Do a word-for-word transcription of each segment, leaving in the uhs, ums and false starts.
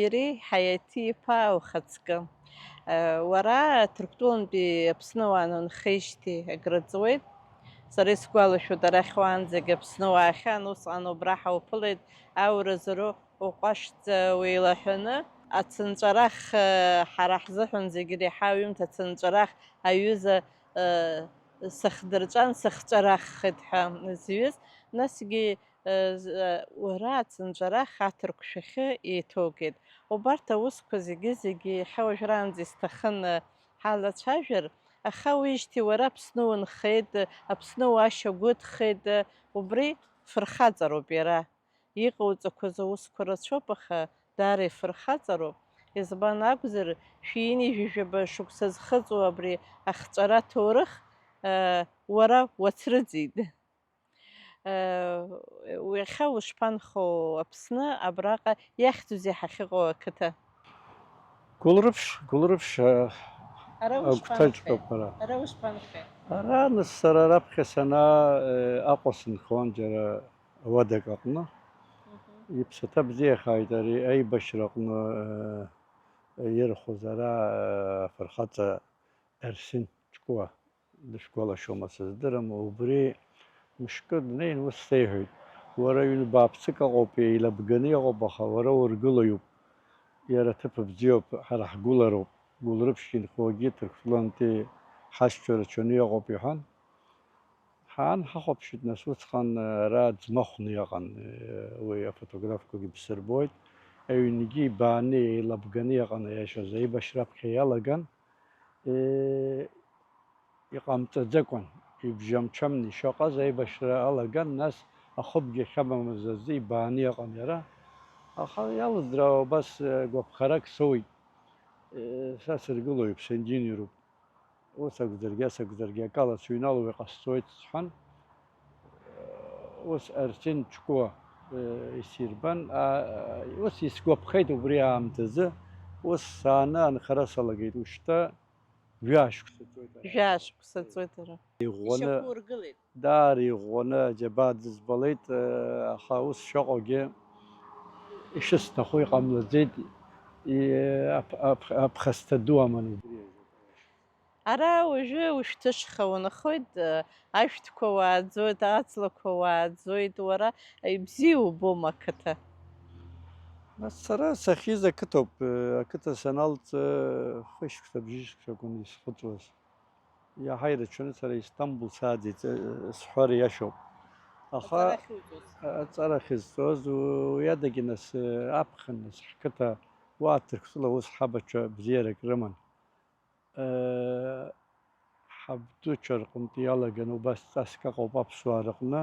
Иреиҳа иаҭиԥаа ухаҵкы. Уара Ҭырқәтәылантәи Аԥсны уаанхеижьҭеи акрыҵуеит. Сара исгәалашәоит, арахь уаанӡагь Аԥсны уаахьан, усҟан убра ҳауԥылеит, ауразоуроу уҟәашӡа уеилаҳәаны. Ацынҵәарах, ҳара ҳзыҳәан зегь реиҳа аҩымҭа ацынҵәарах аҩыза сыхдырҵәан, сыхҵәараххеит ҳәа зҩыз, насгьы уара ацынҵәарах аҭырқәшәахьы еиҭоугеит. Убарҭ аусқәа зегьы-зегьы иахьа уажәраанӡа исҭахын ҳалацәажәар, аха уижьҭеи уара Аԥсны унхеит, Аԥсны уашьагәыҭхеит, убри фырхаҵароуп иара. Иҟауҵақәаз аусқәа рацәоуп, аха даара ифырхаҵароуп. Избан акәзар, шәи ҩынҩажәижәаба шықәса зхыҵуа абри ахҵәара ҭоурых, уара уацрыҵит. Иахьа ушԥанхоу Аԥсны, абраҟа иахьӡузеи ҳахьыҟоу ақыҭа? Гәылрыԥш, Гәылрыԥш, агәҭаҿ ҳәа. Ара ушԥанхеи? Ара нас сара раԥхьа санаа, Аҟәа сынхон џьара уадак аҟны. Иԥсаҭа бзиахааит ари аибашьра аҟны ирхәыз ара афырхаҵа Арсен Ҷкәуа, дышәгәалашәома сыздырам, убри мышкы днеин ус сеиҳәеит, уара ҩны бааԥсык аҟоуп, еилабганы иҟоуп, аха уара ургылаҩуп, иара аҭыԥ бзиоуп, ҳара ҳгәылароуп, Гәылрыԥшь инхогьы Ҭырқәтәылантәи ҳашьцәа рацәаны иҟоуп, иҳәан. Ҳаан ҳахәаԥшит, нас усҟан ара ӡмахәны иҟан, уи афотографқәагьы бсырбоит, аҩнгьы ибааны, еилабганы иҟан, аиашаз аибашьра аԥхьа иалаган, иҟамҵаӡакәан, ибжьамчамны ишыҟаз аибашьра алаган, нас ахыбгьы ахьамамыз азы ибааны иҟан иара, аха иалыӡраауа убас гәаԥхарак соуит, са сыргылоуп, сындинируп. Ус акәзаргьы, ас акәзаргьы, акала сыҩналоу иҟасҵоит, сҳәан. Ус Арсен Ҷкәуа исирбан, ус исгәаԥхеит убри аамҭазы, ус сааны анхара салагеит, ушьҭа жәашықәса ҵуеит. Жәашықәса ҵуеит ара. Иӷәӷәаны, ишьақәургылеит. Даара иӷәӷәаны аџьабаа дызбалеит, аха ус шыҟоугьы ишысҭаху иҟамлаӡеит, аԥ-, аԥ-, аԥхасҭа ду аман убри азы. Ара уажәы ушәҭышха унхоит, ашәҭқәа уааӡоит, аҵлақәа уааӡоит, уара ибзиа убома ақыҭа? Нас сара сахьиз ақыҭоуп, ақыҭа саналҵ, хышықәса, бжьышықәса акәын исхыҵуаз. Иаҳа ирацәаны сара Истамбул сааӡеит, сҳәар иашоуп. Аха аҵара ахьуҵоз, аҵара ахьызҵоз, уи адагьы нас аԥхын, нас ҳқыҭа уа Ҭырқәтәыла ус ҳабацәа бзиарак рыман. Ҳабдуцәа рҟынтә иалаган убас ҵаск аҟоуп аԥсуаа рыҟны,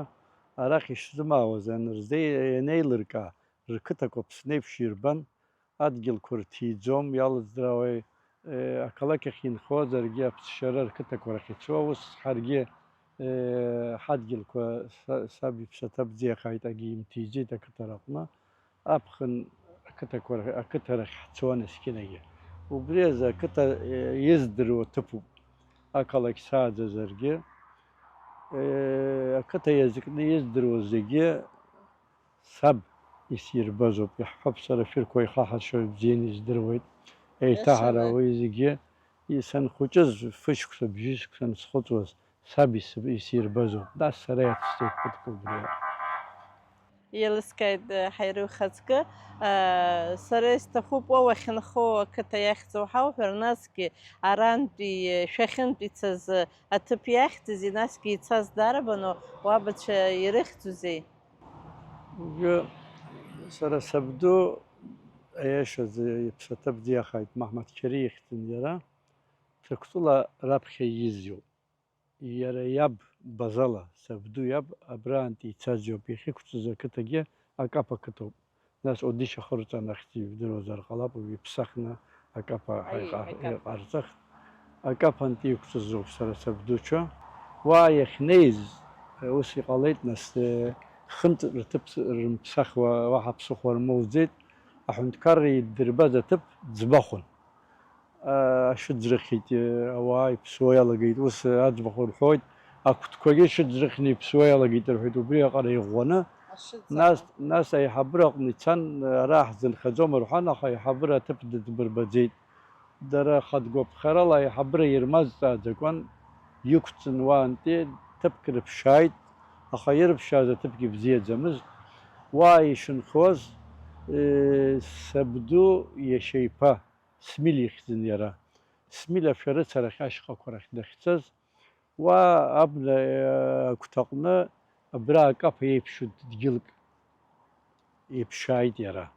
арахь ишзымаауаз анырзеи-, ианеилыркаа, рқыҭақәа Аԥсны еиԥш ирбан, адгьылқәа рҭиӡом, иалыӡраауеи, ақалақь ахь инхозаргьы аԥсшьара рқыҭақәа рахь ицо, ус ҳаргьы, ҳадгьылқәа са-, саб иԥсаҭа бзиахааит, акгьы имҭиӡеит ақыҭа рҟны. Аԥхын ақыҭақәа рахь, ақыҭа рахь ҳцон есқьынагьы. Убри азы ақыҭа, э, издыруа ҭыԥуп. Ақалақь сааӡазаргьы, э, ақыҭа иазкны издыруа зегьы саб исирбазоуп. Иаҳҳәап, сара шәырқәа ихаҳашьоит, бзианы издыруеит. Еиҭаҳара уи зегьы, и-, санхәыҷыз фышықәса, бжьышықәса ансхыҵуаз, саб ис-, исирбазоуп. Нас сара иацысҵеит ԥыҭк убри. Еилыскааит, ҳаира ухаҵкы. Сара исҭахуп уа уахьынхо ақыҭа иахьӡу ҳауҳәар, насгьы арантәи шәахьынтә ицаз аҭыԥ иахьӡызи, насгьы ицаз дарбану, уабацәа ирыхьӡузеи? Уажәы сара сабду, аиашазы, иԥсаҭа бзиахааит, Маҳмаҭ Чари ихьӡын иара, Ҭырқәтәыла раԥхьа ииз иоуп. Иара иаб Базала, сабду иаб, абраантәи ицаз иоуп, иахьықәҵыз ақыҭагьы Акаԥ ақыҭоуп. Нас Одишь ахырҵан ахьӡ ижәдыруазар ҟалап, уи иԥсахны Акаԥ Аи, иҟа-, Акаԥ. Иҟарҵахт. Акаԥ антәи иқәҵыз ауп сара сабдуцәа. Уа иахьнеиз, ус иҟалеит, нас, э, хынтә рҭыԥ рымԥсахуа уаҳа ԥсыхәа рмоуӡеит. Аҳәынҭқарра иддырбаз аҭыԥ ӡбахәын. Ашьыӡ рыхьит, ауаа иԥсуа иалагеит, ус аӡбахә рҳәоит, ақәҭқәагьы шьыӡ рыхьны иԥсуа иалагеит рҳәеит, убри аҟара иӷәӷәаны Нас, нас аиҳабыра аҟны ицан, ара ҳзынхаӡом рҳәан, аха аиҳабыра аҭыԥ дыдмырбаӡеит. Дара хатә гәаԥхарала аиҳабыра ирмазҵааӡакәан, иқәҵын уаантәи ҭыԥк рыԥшааит, аха ирыԥшааз аҭыԥгьы бзиаӡамызт. Уа ишынхоз, э, сабду иашьа иԥа, Смил ихьӡын иара. Смил ашәарыцарахь ашьхақәа рахь дахьцаз, уа абна, э, агәҭаҟны абра акаԥа еиԥшу дгьылк иԥшааит иара.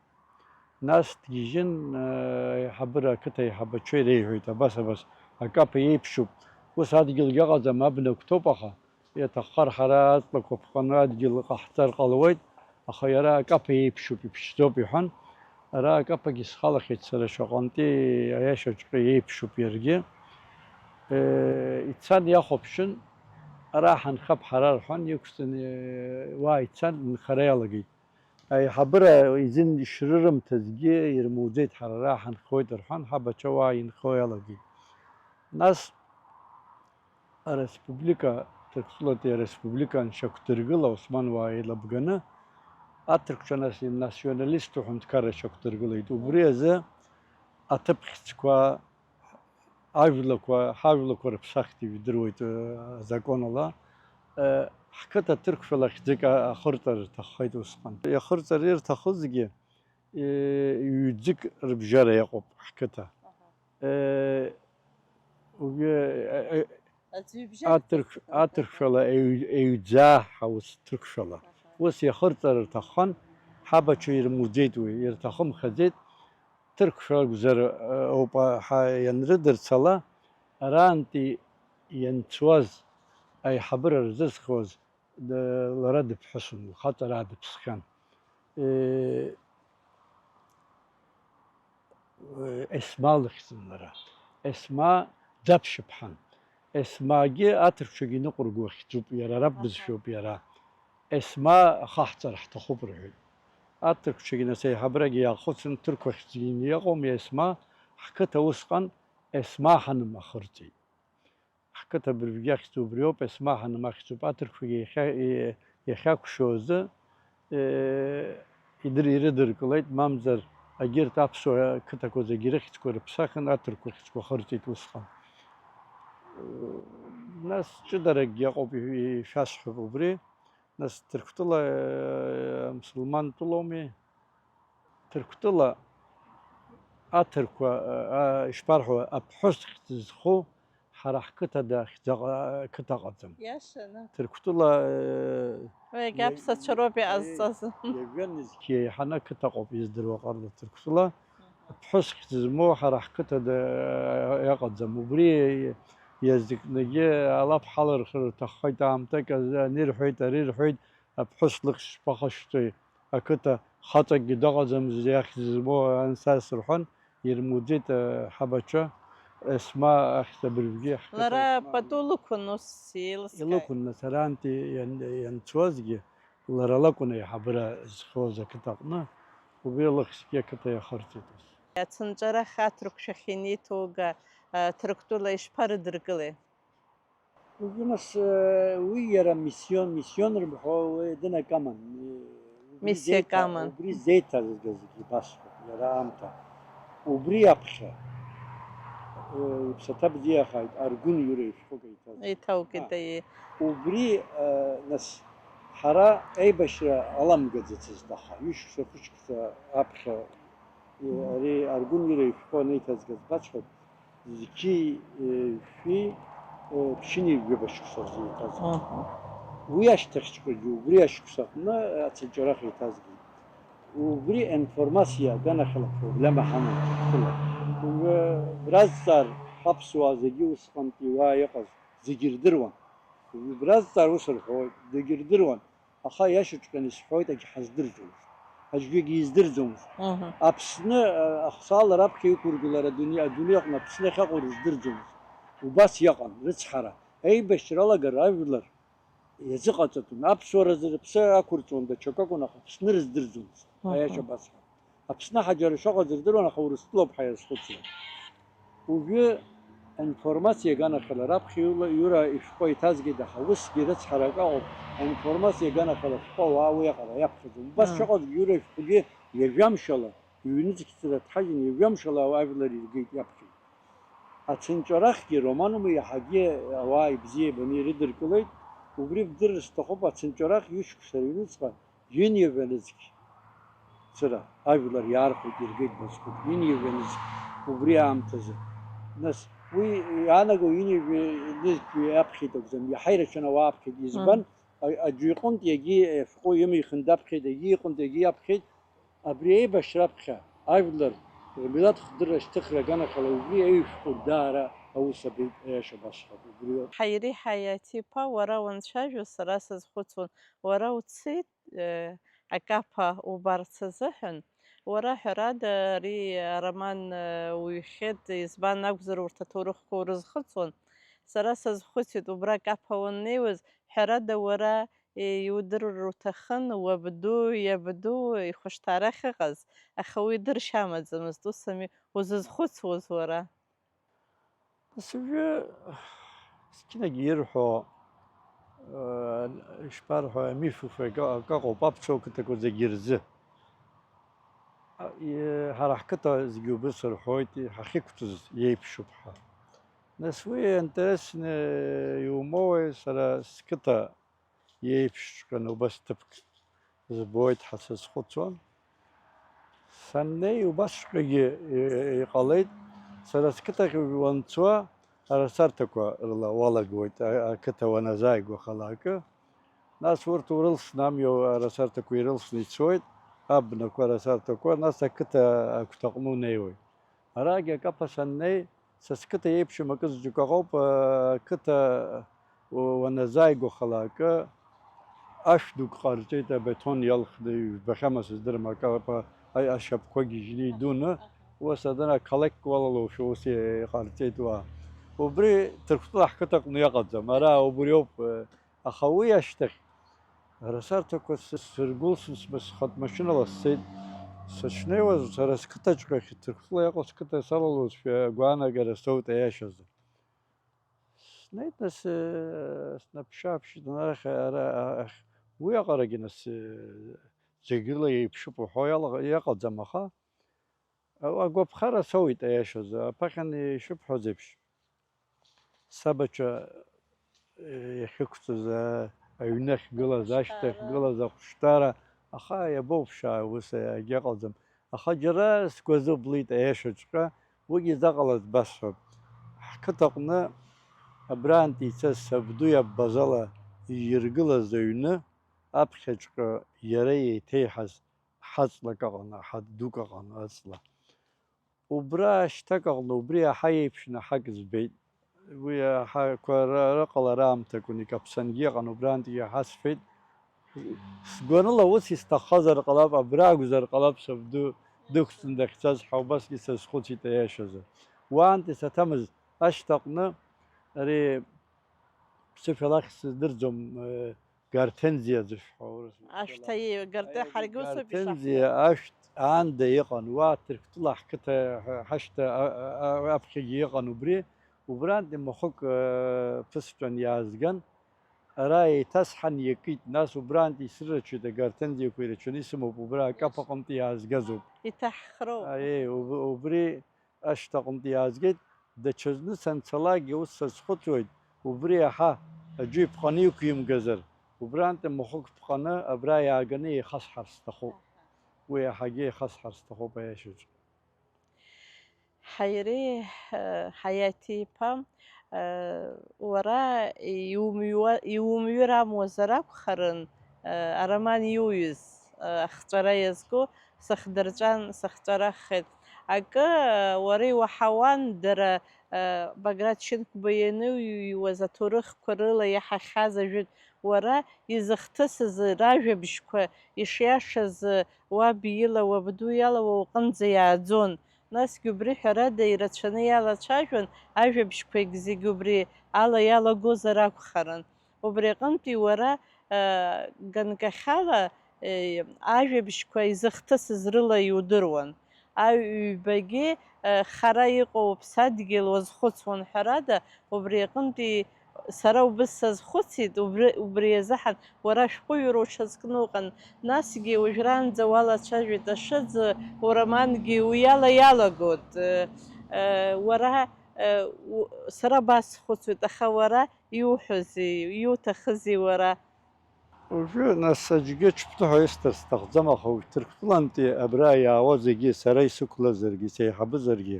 Нас дгьежьын, э, аиҳабыра, ақыҭа аиҳабацәа иреиҳәеит, абас, абас, акаԥа еиԥшуп. Ус адгьылгьы ыҟаӡам, абна агәҭоуп, аха иаҭаххар ҳара аҵлақәа ԥҟаны адгьыл ҟаҳҵар ҟалауеит, аха иара акаԥа еиԥшуп, иԥшӡоуп, иҳәан. Ара акаԥагьы схалахьеит сара шаҟантәи, аиашаҵәҟьа еиԥшуп иаргьы. Э, ицан иахәаԥшын, ара ҳанхап ҳара рҳәан, иқәҵаны, э, уа ицан, нхара иалагеит. Аиҳабыра изын ишрырымҭазгьы ирмуӡеит, ҳара ара ҳанхоит рҳәан, ҳабацәа уа инхо иалагеит. Нас ареспублика, Ҭырқәтәылатәи ареспублика аншьақәдыргыла, Османуаа еилабганы, аҭырқәцәа нас националисттә ҳәынҭқарра шьақәдыргылеит. Убри азы аҭыԥхьӡқәа, ажәлақәа, ҳажәлақәа рыԥсахт, ижәдыруеит, э, азаконала. Э, ҳқыҭа ҭырқәшәала хьӡык а-, ахырҵар рҭаххеит усҟан. Иахырҵар ирҭахызгьы, э, ҩ-ӡык рыбжьара иҟоуп ҳқыҭа. Аҳа. Э, уи, э, э, Аӡәы ибжьы аҭырқә-, аҭырқәшәала еҩ-, еҩӡа ҳаус ҭырқәшәала. Аҳа. Ус иахырҵар рҭаххан, ҳабацәа ирмуӡеит уи, ирҭахымхаӡеит. Ҭырқәшәа акәзар, э, ауп, а, ҳа-, ианрыдырцала, арантәи ианцуаз, аиҳабыра рзызхуаз, д-, лара дыԥҳәысын, лхаҵара дыԥсхьан. Э, Есма лыхьӡын лара. Есма Ӡаԥшьыԥҳан. Есмагьы аҭырқәцәагьы иныҟәырго ахьӡуп, иара араб бызшәоуп иара. Есма ахаҳҵар ҳҭахуп рҳәеит. Аҭырқәцәагьы нас аиҳабрагьы иаахәыцын, ҭырқәа хьӡгьы иҟоума Есма, ҳқыҭа усҟан Есма ҳаным ахырҵеит. Ҳқыҭа абыржәгьы ахьӡ убриоуп, Есма ҳаным ахьӡуп. Аҭырқәагьы иахьа-, и-, иахьакәшо азы, э, идыр-, ирыдыркылеит, мамзар агьырҭ аԥсуа қыҭақәа зегьы рыхьӡқәа рыԥсахын, аҭырқәа рыхьӡқәа хырҵеит усҟан. Нас ҷыдаракгьы ыҟоуп, ишәасҳәап убри. Нас Ҭырқәтәыла, э, мусулман тәылоуми? Ҭырқәтәыла аҭырқәа, а, ишԥарҳәо, аԥҳәыс хьӡ зху ҳара ҳқыҭада хьӡ аҟа-, қыҭа ыҟаӡам. Иашаны. Ҭырқәтәыла, э, Уигьы аԥсацәа роуп иҟазҵаз. Иажәа нызқьи еиҳаны ақыҭа ыҟоуп издыруа ҟарла Ҭырқәтәыла. Аԥҳәыс хьӡ змоу ҳара ҳқыҭада, э, иҟаӡам. Убри иазкнагьы алаф ҳалырхыр рҭаххеит аамҭак азы, ани рҳәеит, ари рҳәеит, аԥҳәыс лыхьӡ шԥахашәҵои? Ақыҭа хаҵакгьы дыҟаӡамызт иахьӡ змоу ансас рҳәан, ирмуӡеит, э, ҳабацәа, Есма ахьӡ абыржәгьы ҳқыҭа Лара Есма пату лықәын ус еилыскааит. Илықәын, нас арантәи иан-, ианцозгьы, лара лакәын аиҳабыра зхиоз ақыҭа аҟны, убри лыхьӡгьы ақыҭа иахырҵеит ус. Ацынҵәарах аҭырқәшәахь ианиҭоуга, э, Ҭырқәтәыла ишԥарыдыркылеи? Уажәы нас, э, уи иара миссион, миссион рымҳәо уи дынак аман. Э, убри Миссиак зеиҭа-, аман. Убри зеиҭазгазгьы басҳәап, иара аамҭа. Убри аԥхьа, э, иԥсаҭа бзиахааит, Аргәын Иура ишәҟәык еиҭаз. Еиҭаукит, А. аиеи. Убри, э, нас, ҳара аибашьра аламгаӡацызт, аха ҩышықәса, хәышықәса аԥхьа Ари Аргәын Иура ишәҟәы анеиҭазгаз басҳәап, зқьи, э, шәи, э, ԥшьыни жәаба шықәса рзы еиҭазгеит. Аҳа. Уи ашьҭахьҵәҟьагьы убри ашықәс аҟны ацынҵәарах еиҭазгеит. Убри аинформациа аганахьала проблема ҳаман Ҭырқәтәыла. Уи бразҵаар, ҳаԥсуаа зегьы усҟантәи уа иҟаз зегьы ирдыруан. Уи бразҵаар ус рҳәоит, зегьы ирдыруан. Аха иашаҵәҟьаны исҳәоит, егьҳаздырӡомызт. Аӡәгьы издырӡомызт. Мгм. Аԥсны, а, ахсаала раԥхьа иқәыргылара адунеи, адунеи аҟны Аԥсны ахьаҟоу рыздырӡомызт. Убас иҟан, рыцҳара, аибашьра алагара ажәлар иазыҟаҵатәын. Аԥсуаразы рыԥсы ақәырҵон, даҽакы акәын, аха Аԥсны рыздырӡомызт. Мгм. Аиаша басҳәап. Аԥсны ҳа џьара шыҟаз рдыруан, аха Урыстәылоуп ҳәа иазхәыцуан. Уажәы Аинформациа аганахьала раԥхьа иула, иура ишәҟәы иҭазгеит, аха усгьы рыцҳарак ыҟоуп. Аинформациа аганахьала ашәҟәы ауаа уи аҟара иаԥхьаӡом. Убас шыҟазгьы иура ишәҟәгьы ҩажәамшала, ҩнызқьҵара дҳажьын, ҩажәамшала ауаа ажәлар иргеит иаԥхьа. Ацынҵәарахгьы романума иаҳагьы ауаа ибзиабаны ирыдыркылеит, убри бдырыр сҭахуп, ацынҵәарах ҩышықәса рыҩныҵҟа ҩынҩажәа нызқь цыра ажәлар иаархәеит, иргеит мызқәак, ҩынҩажәа нызқь убри аамҭазы. Нас уи иаанаго ҩынҩажәа нызқь аԥхьеит акәӡам, иаҳа ирацәаны ауаа аԥхьеит. Избан? Аӡәы иҟынтә иагьи ашәҟәы имихын даԥхьеит, егьи иҟынтә иагьи иаԥхьеит. Абри аибашьра аԥхьа ажәлар рмилаҭ хдырра ашьҭыхра аганахьала убри аҩ-шәҟәы даара аус абеит, аиаша басҳәап, убриоуп. Ҳаири Ҳаиаҭ-иԥа, уара уанцәажәо, сара сазхәыцуан, уара уцеит, э, акаԥа убарц азыҳәан. Уара, ҳәарада, ари ароман, э, уҩхьеит, избан акәзар, урҭ аҭоурыхқәа урызхыҵуан. Сара сазхәыцит, убра акаԥа уаннеиуаз, ҳәарада, уара, э, иудырур уҭахын, уабду, иабду ихәышҭаара ахьыҟаз, аха уи дыршьа амаӡамызт, ус ами узызхәыцуаз уара? Нас уажәы зқьынагьы ирҳәо, э, ишԥарҳәо, амиф акы-, акы ыҟоуп, аԥсуа қыҭақәа зегьы рзы. А, е-, ҳара ҳқыҭа зегьы убыс рҳәоит, ҳахьықәҵыз иеиԥшуп ҳәа. Нас уи интересны иумоуеи, сара сқыҭа иеиԥшҵәҟьаны убас ҭыԥк збоит ҳәа сазхәыцуан. Саннеи убасҵәҟьагьы и-, иҟалеит. Сара сқыҭахь уанцуа, арасарҭақәа рыла уалагоит, а-, ақыҭа уаназааигәахалакы. Нас урҭ урылсны, амҩа арасарҭақәа ирылсны ицоит, абнақәа арасарҭақәа, нас ақыҭа агәҭаҟны унеиуеит. Арагьы акаԥа саннеи, са сқыҭа еиԥшым акы зҿқәа ыҟоуп, ақыҭа у-, уаназааигәахалакы, ашә дук ҟарҵеит, абетон иалхны, ижәбахьама сыздырам, акаԥа а-, ашьапқәа гьежьны идуны, ус адын ақалақь уалалоушәа ус иҟарҵеит уа. Убри Ҭырқәтәыла ҳқыҭаҟны иҟаӡам, ара убриоуп, аха уи ашьҭахь Арасарҭақәа сы-, сыргәылсны сма-, схатә машьынала сцеит. Сышнеиуаз, сара сқыҭаҿҟьахь, Ҭырқәтәыла иҟоу сқыҭа салалозшәа агәаанагара соуит аиашазы. Снеит, нас, э, снаԥшы-ааԥшит, анахь, ара, а-, ахь, уи аҟарагьы, нас, э, зегь рыла еиԥшуп уҳәо иала-, иҟаӡам, аха, Агәаԥхара соуит, аиашазы, аԥахьан ишыбҳәаз еиԥш, сабацәа, э, иахьықәҵыз, а-, аҩны ахьгылаз, ашьҭахь ахәышҭаара, гылаз ахәышҭаара, аха иабоуԥшаа, ус агьыҟалӡам. Аха џьара сгәы азыблит, аиашаҵәҟьа, уигьы заҟалаз басҳәап. Ҳқыҭаҟны абраантә ицаз сабду иаббазала иргылаз аҩны аԥхьаҵәҟьа иара еиҭеиҳаз ҳаҵлак ыҟан, аҳа дук ыҟан аҵла. Убра ашьҭак аҟны убри аҳа еиԥшны аҳак збеит. Уи аҳақәа ры-, рыҟалара аамҭа акәын, икаԥсангьы ыҟан, убрантәи иаҳасҳәеит. Сгәаныла ус исҭаххазар ҟалап, абра акәзар ҟалап, сабду дықәҵны дахьцаз ҳәа убасгьы сазхәыцит аиашазы. Уаантәи саҭамыз ашьҭаҟны ари ԥсышәала ахьӡ сыздырӡом, э, Гортензиа зышәҳәо аурыс. Ашәҭ аиеи, Гортен-, ҳаргьы усоуп ишаҳҳәо. Гортензиа ашәҭ аанда иҟан, уа Ҭырқәтәыла ҳқыҭа ҳа-, ҳашьҭа а-, а-, а-, аԥхьагьы иҟан убри, убрантәи махәык, э, ԥысҵәан иаазган, ара еиҭасҳан иакит, нас убрантәи исыррацәеит, агортензиақәа ирацәаны исымоуп, убра акаԥ аҟынтәи иаазгазоуп. Иҭаҳхроуп. Аиеи, уб-, убри ашьҭаҟынтә иаазгеит, даҽазны санцалакгьы ус сазхәыцуеит, убри иаҳа аӡәы иԥҟаны иқәимгазар, убрантәи махәык ԥҟаны абра иааганы еихасҳар сҭахуп. Уи иаҳагьы еихасҳар сҭахуп аиашаҿы. Ҳаири, э, Ҳаиаҭи-иԥа, э, уара иумҩуа-, иумҩыр амуазар акәхарын, э, ароман иуҩыз, э, ахҵәара иазку, сыхдырҵәан, сыхҵәараххеит. Акы, уара иуаҳауан, дара, Баграт Шьынқәба ианыҩуаз аҭоурыхқәа рыла иаҳахьаз ажәытә, уара изыхҭысыз ражәабжьқәа ишиашаз, уаб ила, уабду иала уа уҟынӡа иааӡон. Насгьы убри ҳәарада ирацәаны иалацәажәон, ажәабжьқәагь зегь убри ала иалагозар акәхарын. Убри аҟынтәи уара, э, ганкахьала, э, ажәабжьқәа изыхҭысыз рыла иудыруан. Аҩбагьы, э, хара иҟоу аԥсадгьыл уазхәыцуан, ҳәарада, убри аҟынтәи сара убыс сазхәыцит, убри, убри азыҳәан уара ашәҟәыҩҩра уҽазкны уҟан, насгьы уажәраанӡа уалацәажәеит ашәыӡ уромангьы уиала иалагоит. Э, э, уара, э, у-, сара абас схәыцуеит, аха уара иуҳәозеи, иуҭахызеи уара? Уажәы, нас, аӡәгьы ҽԥныҳәа исҭар сҭахӡам, аха уажә Ҭырқәтәылантәи абра иаауа зегьы, сара исықәлазаргьы, сеиҳабызаргьы,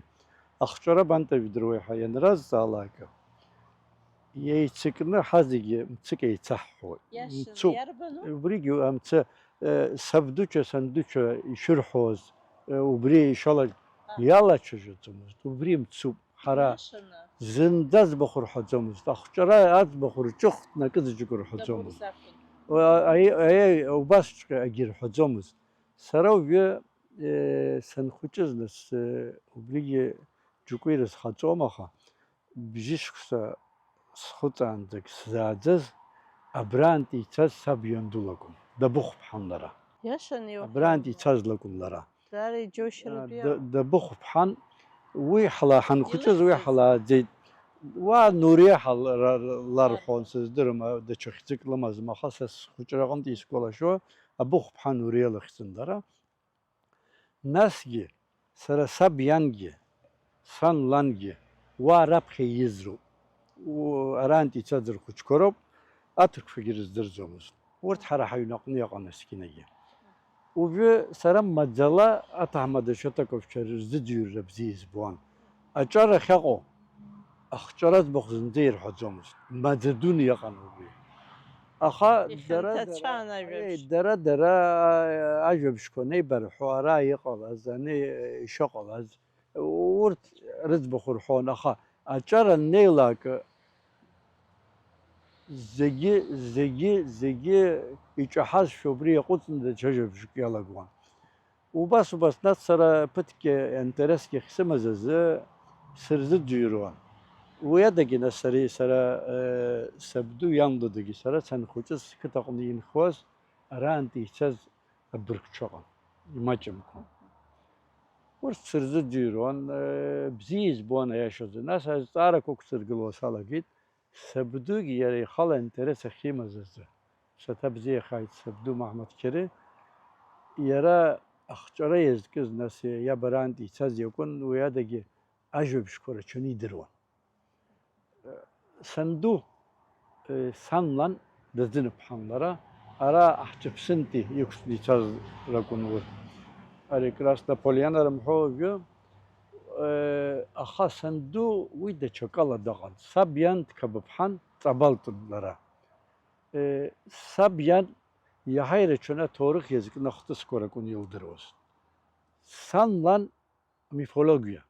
ахҿара бантәи жәдыруеи ҳәа ианразҵаалак, еицыкны ҳазегьы мцык еицаҳҳәоит. Иашаны, мцуп. Иарбану? Убригьы амцы, э, сабдуча, сандуча ишырҳәоз, э, убри ишала-, Аҳ. Иалацәажәаӡомызт, убри мцуп. Ҳара Иашаны. Зынӡа аӡбахә рҳәаӡомызт, ахҿара аӡбахә рҿыхтәны акы заҵәык рҳәаӡомызт. Габур сакәын. Уа-, аи-, аи-, убасҵәҟьа агьырҳәаӡомызт. Сара уажәы, э, санхәыҷыз, нас, э, убригьы џьоукы ирызхаҵом, аха бжьышықәса схәыҵаанӡагь сзааӡаз, абраантәи ицаз саб ианду лакәын, Дабыхәԥҳан лара. Иашан иуҳәо. Абраантәи ицаз лакәын лара. Даара иџьоушьаратәы А, иҟан. Да-, Дабыхәԥҳан, уи ҳла-, ҳанхәыҷыз уи Илыхьӡыз? Ҳлааӡеит. Уа Нуриа ҳа-, ра-, ра-, ларҳәон, сыздырам, а, даҽа хьӡык лымазма, аха са схәыҷра аҟынтә исгәалашәо, Абыхәԥҳа Нуриа лыхьӡын лара. Насгьы, сара саб иангьы, сан лангьы, уа раԥхьа ииз роуп. У-, арантә ицаз рхәыҷқәа роуп, аҭырқәагьы рыздырӡомызт. Урҭ ҳара ҳаҩнаҟны иҟан есқьынагьы. Уажәы сара маӡала аҭаҳмада Шьаҭаковича рзыӡырҩра бзиа избон. Аҿар ахьаҟоу, ахҿара аӡбахә зынӡа ирҳәаӡомызт. Маӡа дуны иҟан убри. Аха дара, Ихьанҭацәан дара, ажәабжь. Е, дара, дара, а, ажәабжьқәа анеибарҳәо, ара иҟалаз, ани ишыҟалаз, урҭ рыӡбахә рҳәон, аха аҿар аннеилак, зегьы, зегьы, зегьы иҿаҳазшәа убри иаҟәыҵны даҽа жәабжьк иалагон. Убас, убас, нас сара ԥыҭк интереск ахьсымаз азы сырзыӡырҩуан. Уи адагьы, нас, сара, сара, э, сабду иан лыдагьы, сара санхәыҷыз, сқыҭаҟны инхоз, араантәи ицаз абыргцәа ыҟан, имаҷымкәа. Урҭ сырзыӡырҩуан, э, бзиа избон, аиашазы. Нас азҵаарақәа ықәсыргыло салагеит, сабдугьы иара ихала аинтерес ахьимаз азы. Ԥсаҭа бзиахааит сабду Маҳмаҭқьери. Иара ахҿара иазкыз, нас, иаб араантә ицаз иакәын, уи адагьы ажәабжьқәа рацәаны идыруан. Санду, э, сан лан дазынаԥҳан лара, ара аҳҭыԥсынтәи иқәҵны ицаз ракәын урҭ. Ари Красная Поляна рымҳәо уажәы, э, аха санду уи даҽакала дыҟан. Саб иан дқабыԥҳан, ҵабалтәын лара. Э, саб иан иаҳа ирацәаны аҭоурых иазкны ахҭысқәа ракәын илдыруаз. Сан лан амифологиа,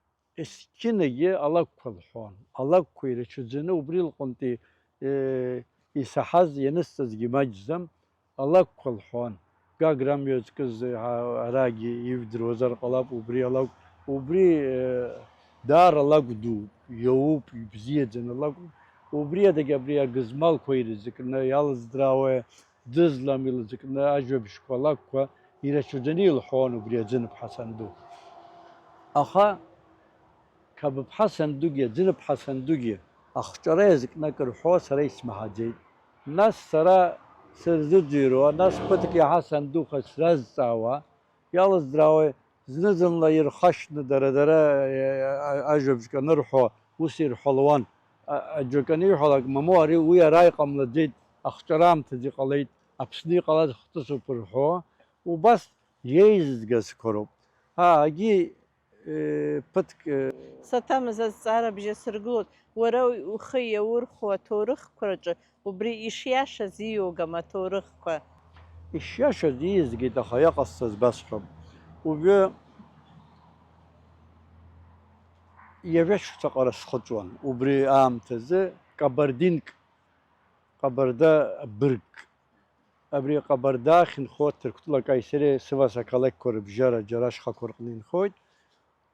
есқьынагьы алакәқәа лҳәон. Алакәқәа ирацәаӡаны убри лҟынтәи, э, исаҳаз, ианысҵазгьы маҷӡам, алакәқәа лҳәон. Гагра амҩа зкыз, а, арагьы ижәдыруазар ҟалап, убри алакә, убри, э, даара алакә дууп, иоуп, ибзиаӡаны алакә. Убри адагьы абри агызмалқәа ирызкны, иалыздрауа, дызлам илызкны ажәабжьқәа, алакәқәа ирацәаӡаны илҳәон убри аӡыныԥҳа санду. Аха Қабыԥҳа сандугьы, аӡыныԥҳа сандугьы ахҿара иазкны акы рҳәо сара исмаҳаӡеит. Нас сара сырзыӡырҩуа, нас ԥыҭк иаҳа сандуха сразҵаауа, иалыздрауеи, зны-зынла ирхашҭны дара-дара, э, а-, ажәабжьк анырҳәо, ус ирҳәалуан. А-, аӡәк аниҳәалак, мамоу, ари уи ара иҟамлаӡеит, ахҿара аамҭазы иҟалеит, Аԥсны иҟалаз хҭысуп рҳәо, убас иеизызгаз қәа роуп. Аагьы, э, ԥыҭк, э, Саҭамыз азҵаара бжьы сыргылоит. Уара ухы иаурхәо аҭоурыхқәа рҿы убри ишиашаз ииугам аҭоурыхқәа. Ишиашаз ииазгеит, аха иаҟасҵаз басҳәап. Уажәы ҩажәа шықәса ҟара схыҵуан. Убри аамҭазы кабардинк, ҟабарда быргк, абри Ҟабарда ахь инхо Ҭырқәтәыла Каисери Сывас ақалақьқәа рыбжьара џьара ашьхақәа рҟны инхоит.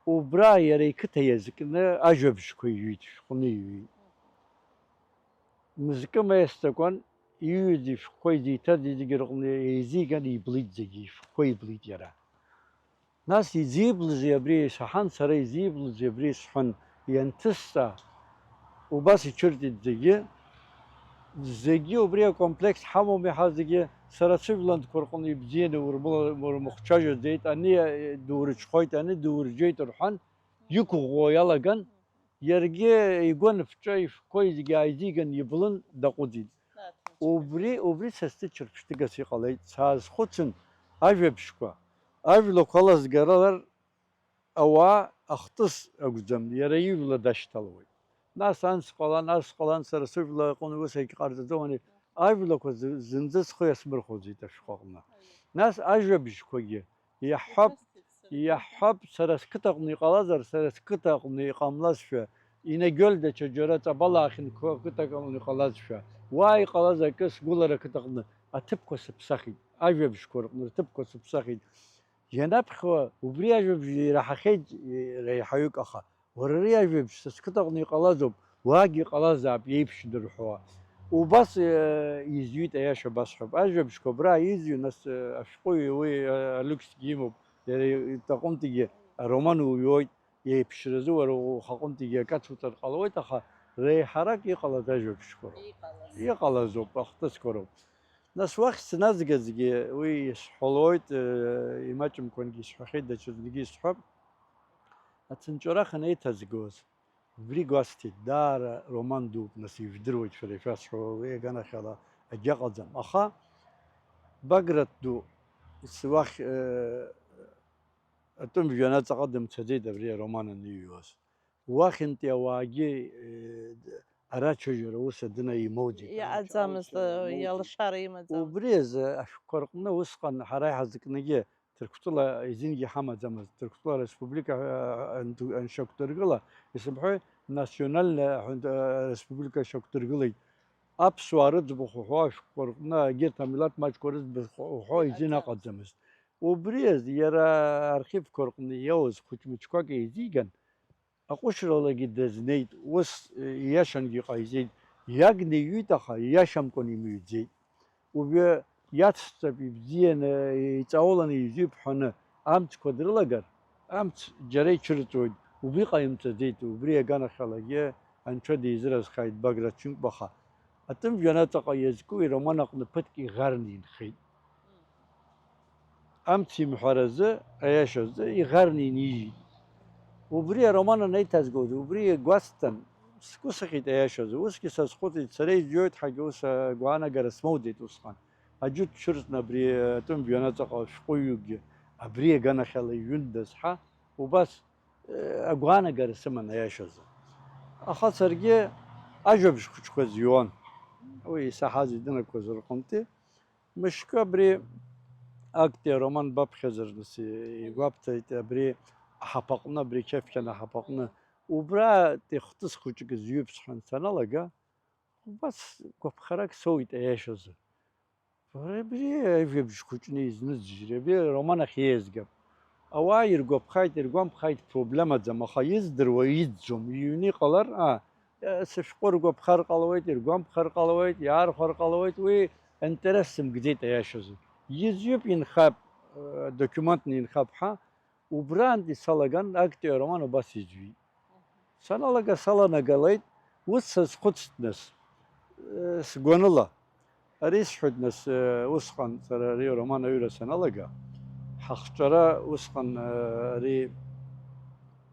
Убра иара иқыҭа иазкны ажәабжьқәа иҩит, шәҟәны иҩит. Мызкы маиасӡакәан, иҩыз ишәҟәқәа изиҭаз зегьы рҟны еизиган иблит зегьы, ишәҟәқәа иблит иара. Нас изиблызи абри исаҳан, сара изиблызи абри сҳәан, ианҭысҵа, убас ицәырҵит зегьы. Зегьы убри акомплекс ҳамоуми ҳа зегьы, сара сыжәлантәқәа рҟны ибзианы урмыла-, урмыхцәажәаӡеит, ани дурыҽхәоит, ани дурыџьеит рҳәан, иқәыӷәӷәо иалаган, иаргьы игәы аныԥҵәа ишәҟәқәа зегьы ааизиган иблын, даҟәыҵит. Убри, убри са сзы ҽырԥшьҭыгас иҟалеит, саазхәыцын, ажәабжьқәа, ажәлақәа алазгалар ауаа ахҭыс акәӡам, иара ижәла дашьҭалоит. Нас анс ҟалан, ас ҟалан, сара сыжәла аҟны ус егьҟарҵаӡом, ани ажәлақәа зы-, зынӡа схы иасмырхәаӡеит ашәҟәы аҟны. Нас ажәабжьқәагьы иаҳҳәап, иаҳҳәап, сара сқыҭаҟны иҟалазар, сара сқыҭаҟны иҟамлазшәа, Инагьөл даҽа џьара ҵабалаахьан қы-, қыҭак аҟны иҟалазшәа, уа иҟалаз акы сгәылара ақыҭаҟны аҭыԥқәа сыԥсахит, ажәабжьқәа рҟны рҭыԥқәа сыԥсахит. Ианаԥхьауа убри ажәабжь ираҳахьеит, е, реиҳаҩык, аха уара ари ажәабжь са сқыҭаҟны иҟалазоуп, уаагьы иҟалазаап иеиԥшны рҳәауа. Убас, е, изҩит, аиаша басҳәап. Ажәабжьқәа абра изҩу, нас, е, ашәҟәыҩҩы уи, е, алиуксгьы имоуп, иара иҭаҟынтәигьы ароман уҩуеит. Еиԥшразы уара ухаҟынтәигьы акы ацуҵар ҟалоит, аха реиҳарак иҟалаз ажәабжьқәа роуп. Иҟалаз. Иҟалазоуп, ахҭысқәа роуп. Нас уахь сназгазгьы уи исҳәалоит, э, имаҷымкәангьы исҳәахьеит, даҽазнагьы исҳәап. Ацынҵәарах анеиҭазгоз, убри гәасҭеит, даара роман дууп, нас ижәдыруеит шәара ишәасҳәо, уи аганахьала агьаҟаӡам. Аха Баграт ду, ес-, уахь, э, Атәым жәҩан аҵаҟа дымцаӡеит абри ароман аныҩуаз. Уахьынтәи ауаагьы, э, ара ачыжәара ус адына имоуӡеит. Иаҟаӡамызт, ара ачыжәара э, имоуӡеит. Иалшара имаӡамызт. Убри азы ашәҟәқәа рҟны усҟан ҳара иҳазкныгьы Ҭырқәтәыла изингьы ҳамаӡамызт. Ҭырқәтәыла ареспублика, э, анду-, аншьақәдыргыла, исымҳәои, национальная, э, республика шьақәдыргылеит. Аԥсуаа рыӡбахә уҳәо ашәҟәқәа рҟны, егьырҭ амилаҭ маҷқәа рыӡбахә уҳәо изин аҟаӡамызт. Убри азы иара архивқәа рҟны иоуз хәыҷ-мыҷқәак еизиган, аҟәышралагьы дазнеит, ус, э, ииашангьы иҟаиҵеит, иагны иҩит, аха ииашамкәан имыҩӡеит. Уажәы иацҵап, ибзианы, иҵауланы изҩып ҳәаны амцқәа дрылагар, амц џьара ицәырҵуеит, убри ҟаимҵаӡеит, убри аганахьалагьы Анцәа дизыразхааит Баграт Чынқәба, аха Атәым жәҩан аҵаҟа иазку ироман аҟны ԥыҭк иӷарны инхеит. Амц имҳәаразы, аиашазы, иӷарны инижьит. Убри ароман анеиҭазгоз, убри гәасҭан, сгәы сыхьит аиашазы. Усгьы сазхәыцит, сара изҩуеит ҳәагьы ус агәаанагара смоуӡеит усҟан. Аџьы дцәырҵны абри атәым жәҩан аҵаҟа ашәҟәыҩҩыкгьы абри аганахьала иҩындаз ҳәа, убас, э, агәаанагара сыман аиашазы. Аха саргьы ажәабжь хәыҷқәа зҩуан. Уи исаҳаз идынагқәаз рҟынтәи. Мышкы абри актәи ароман баԥхьазар, нас, игәабҭеит, абри аҳаԥаҟны, абри Қьефқьан аҳаԥаҟны, убратәи хҭыс хәыҷык зҩып сҳәан саналага, убас гәаԥхарак соуит аиашазы. Уара абри ажәабжь хәыҷны изныӡырҩ, абри ароман ахь еизгап. Ауаа иргәаԥхааит, иргәамԥхааит, проблемаӡам, аха издыруа иӡӡом, иҩны иҟалар, а, сышәҟәы ргәаԥхар ҟалауеит, иргәамԥхар ҟалауеит, иаархәар ҟалауеит, уи интерес сымгӡеит аиашазы. Изҩып, инхап, э, документны инхап ҳәа, убраантәи салаган актәи ароман убас изҩит. Саналага саланагалеит, ус сазхәыцт нас, э, сгәаныла. Ари сҳәоит нас, э, усҟан, сара ари ароман аҩра саналага, ҳахҿара усҟан, э, ари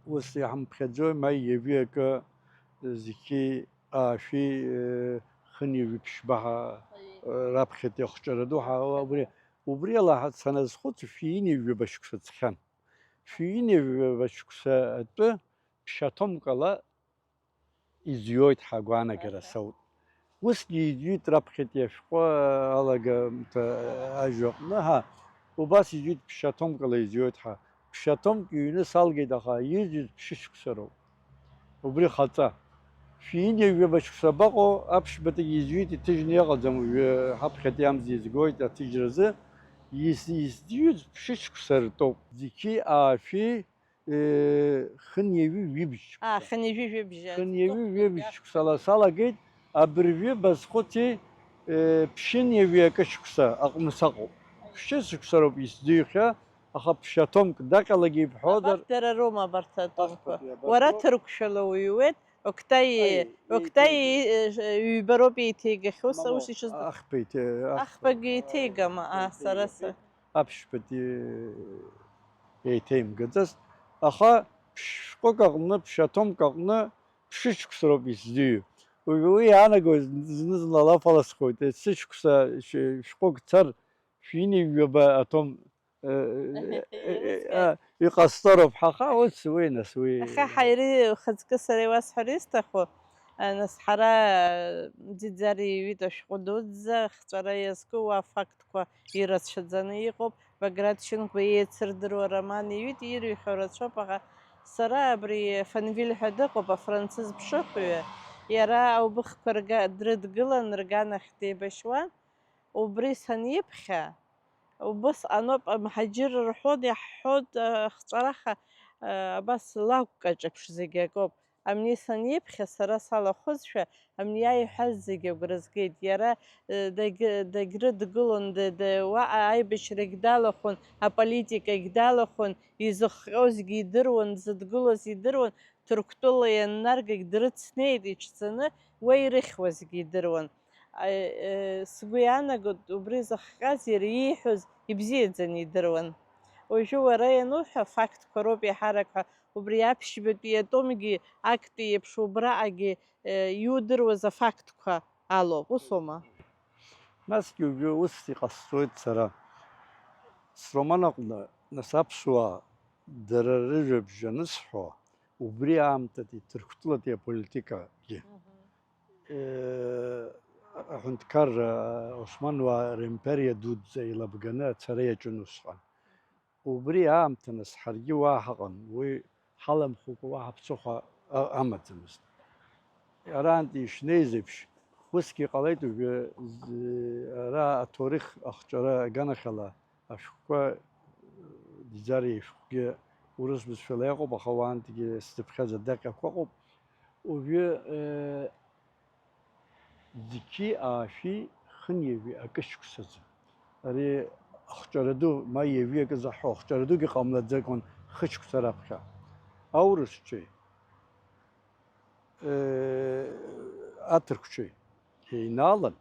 ус иҳамԥхьаӡои, ма ҩажәи акы, зқьи аашәи, э, хынҩажәи ԥшьба ҳа, э, раԥхьатәи ахҿара ду ҳа, убри, убри ала ҳа саназхәыц, шәи ҩынҩажәаба шықәса ҵхьан. Шәи ҩынҩажәаба шықәса атәы ԥшьа-ҭомкала изҩуеит ҳәа агәаанагара соут. Усгьы изҩит раԥхьатәи ашәҟәы алагамҭа ажәаҟны ҳәа, убас изҩит ԥшьа-ҭомкала изҩуеит ҳәа. Ԥшьа-ҭомк ҩны салгеит, аха изҩыз ԥшьышықәса роуп. Убри хаҵа. Шәи ҩынҩажәаба шықәса абаҟоу, аԥшьбатәигьы изҩит, иҭыжьны иҟаӡам уажәы ҳаԥхьатәи амза изгоит аҭыжьразы. Из-, изҩыз ԥшьышықәса ртәоуп. Зқьи аашәи Э, хынҩажәи ҩыбжь шықәса. А, хынҩажәи ҩыбжь, а, хынҩажәи ҩыбжь шықәсала салагеит, абыржәы базхәыци, э, ԥшьынҩажәи акы шықәса аҟны саҟоуп. Ԥшьышықәса роуп исзыҩхьа, Аха ԥшьа томк даҟьалагьы ибҳәозар. Абарҭ дара роума абарҭ атомқәа? Ахԥатәи абарҭ Уара роуп. Ҭырқәшәала уҩуеит, Октай, Ай, Октай еиҭеигеит. Ҩба роуп еиҭеигахьоу, Мамоу, ус ишыӡбо. Ахԥа иҭе-, ахԥа. Ахԥагьы еиҭеигама? Аа, сара са. Аԥшьбатәи еиҭеимгаӡацт, аха ԥшь-, шәҟәык аҟны, ԥшьа томк аҟны ԥшьышықәса роуп исзыҩу. Уи, уи иаанагоз зны-зынла алаф аласхуеит, есышықәса шә-, шәҟәык цар, шәини жәаба атом, э, э, э, Ирыцкааит. А, иҟасҵароуп, ҳаха, ус, уи, нас, уи. Аха ҳаири, ухаҵкы сара иуасҳәар исҭаху, а, нас ҳара, а, Ӡиӡар иҩит ашәҟәы дуӡӡа, хҵәара иазку уа фактқәа ирацәаӡаны иҟоуп. Баграт Шьынқәба еицырдыруа ароман иҩит, ирыҩхьоу рацәоуп, аха сара абри Фанвиль ҳәа дыҟоуп, афранцыз ԥшыхәҩы, иара аубыхқәа рга-, дрыдгылан, рганахь деибашьуан. Убри саниԥхьа, убысҟаноуп, амҳаџьырра рҳәоит, иаҳҳәоит, ахҵәараха, абас лакәкаҿ еиԥш зегьы акоуп. Амни саниԥхьа, сара салахәызшәа, амни иаиҳәаз зегьы агәра згеит. Иара, э, дагь-, дагьрыдгылон, д-, д-, уаҟа аибашьрагь далахәын, аполитикагь далахәын, изыхҟьозгьы идыруан, дзыдгылоз идыруан, Ҭырқәтәыла ианнаргагь дрыцнеит иҽӡаны, уа ирыхьуазгьы идыруан. А, э, сгәы иаанагоит, убри зыхҟьаз иара ииҳәоз ибзиаӡаны идыруан. Уажәы уара иануҳәа, афактқәа роуп еиҳарак ҳәа, убри аԥшьбатәи атомгьы актәи еиԥш убраҟагьы, э, иудыруаз афактқәа алоуп, усоума? Насгьы уажәы ус иҟасҵоит сара. Сроман аҟны, нас, аԥсуаа дара рыжәабжь анысҳәо, убри аамҭатәи Ҭырқәтәылатәи аполитикагьы. Мгм. Э, аҳәынҭқарра, Османуаа римпериа дуӡӡа илабганы ацара иаҿын усҟан. Убри аамҭа нас ҳаргьы уа ҳаҟан, уи ҳаламхәыкәа уаҳа ԥсыхәа а-, амаӡамызт. Арантәи ишнеиз еиԥш, усгьы ҟалеит уажәы, з-, ара аҭоурых ахҿара аганахьала ашәҟәқәа, Ӡиӡариа ишәҟәгьы урыс бызшәала иҟоуп, аха уаантәигьы сзыԥхьаз адаҟьақәа ыҟоуп. Уажәы, э, зқьи аашәи хынҩажәи акы шықәсазы. Ари ахҿара ду, ма ҩажәи акы заҳҳәо, ахҿара дугьы ҟамлаӡакәан хышықәса раԥхьа. Аурысцәеи, э, аҭырқәцәеи еинаалан.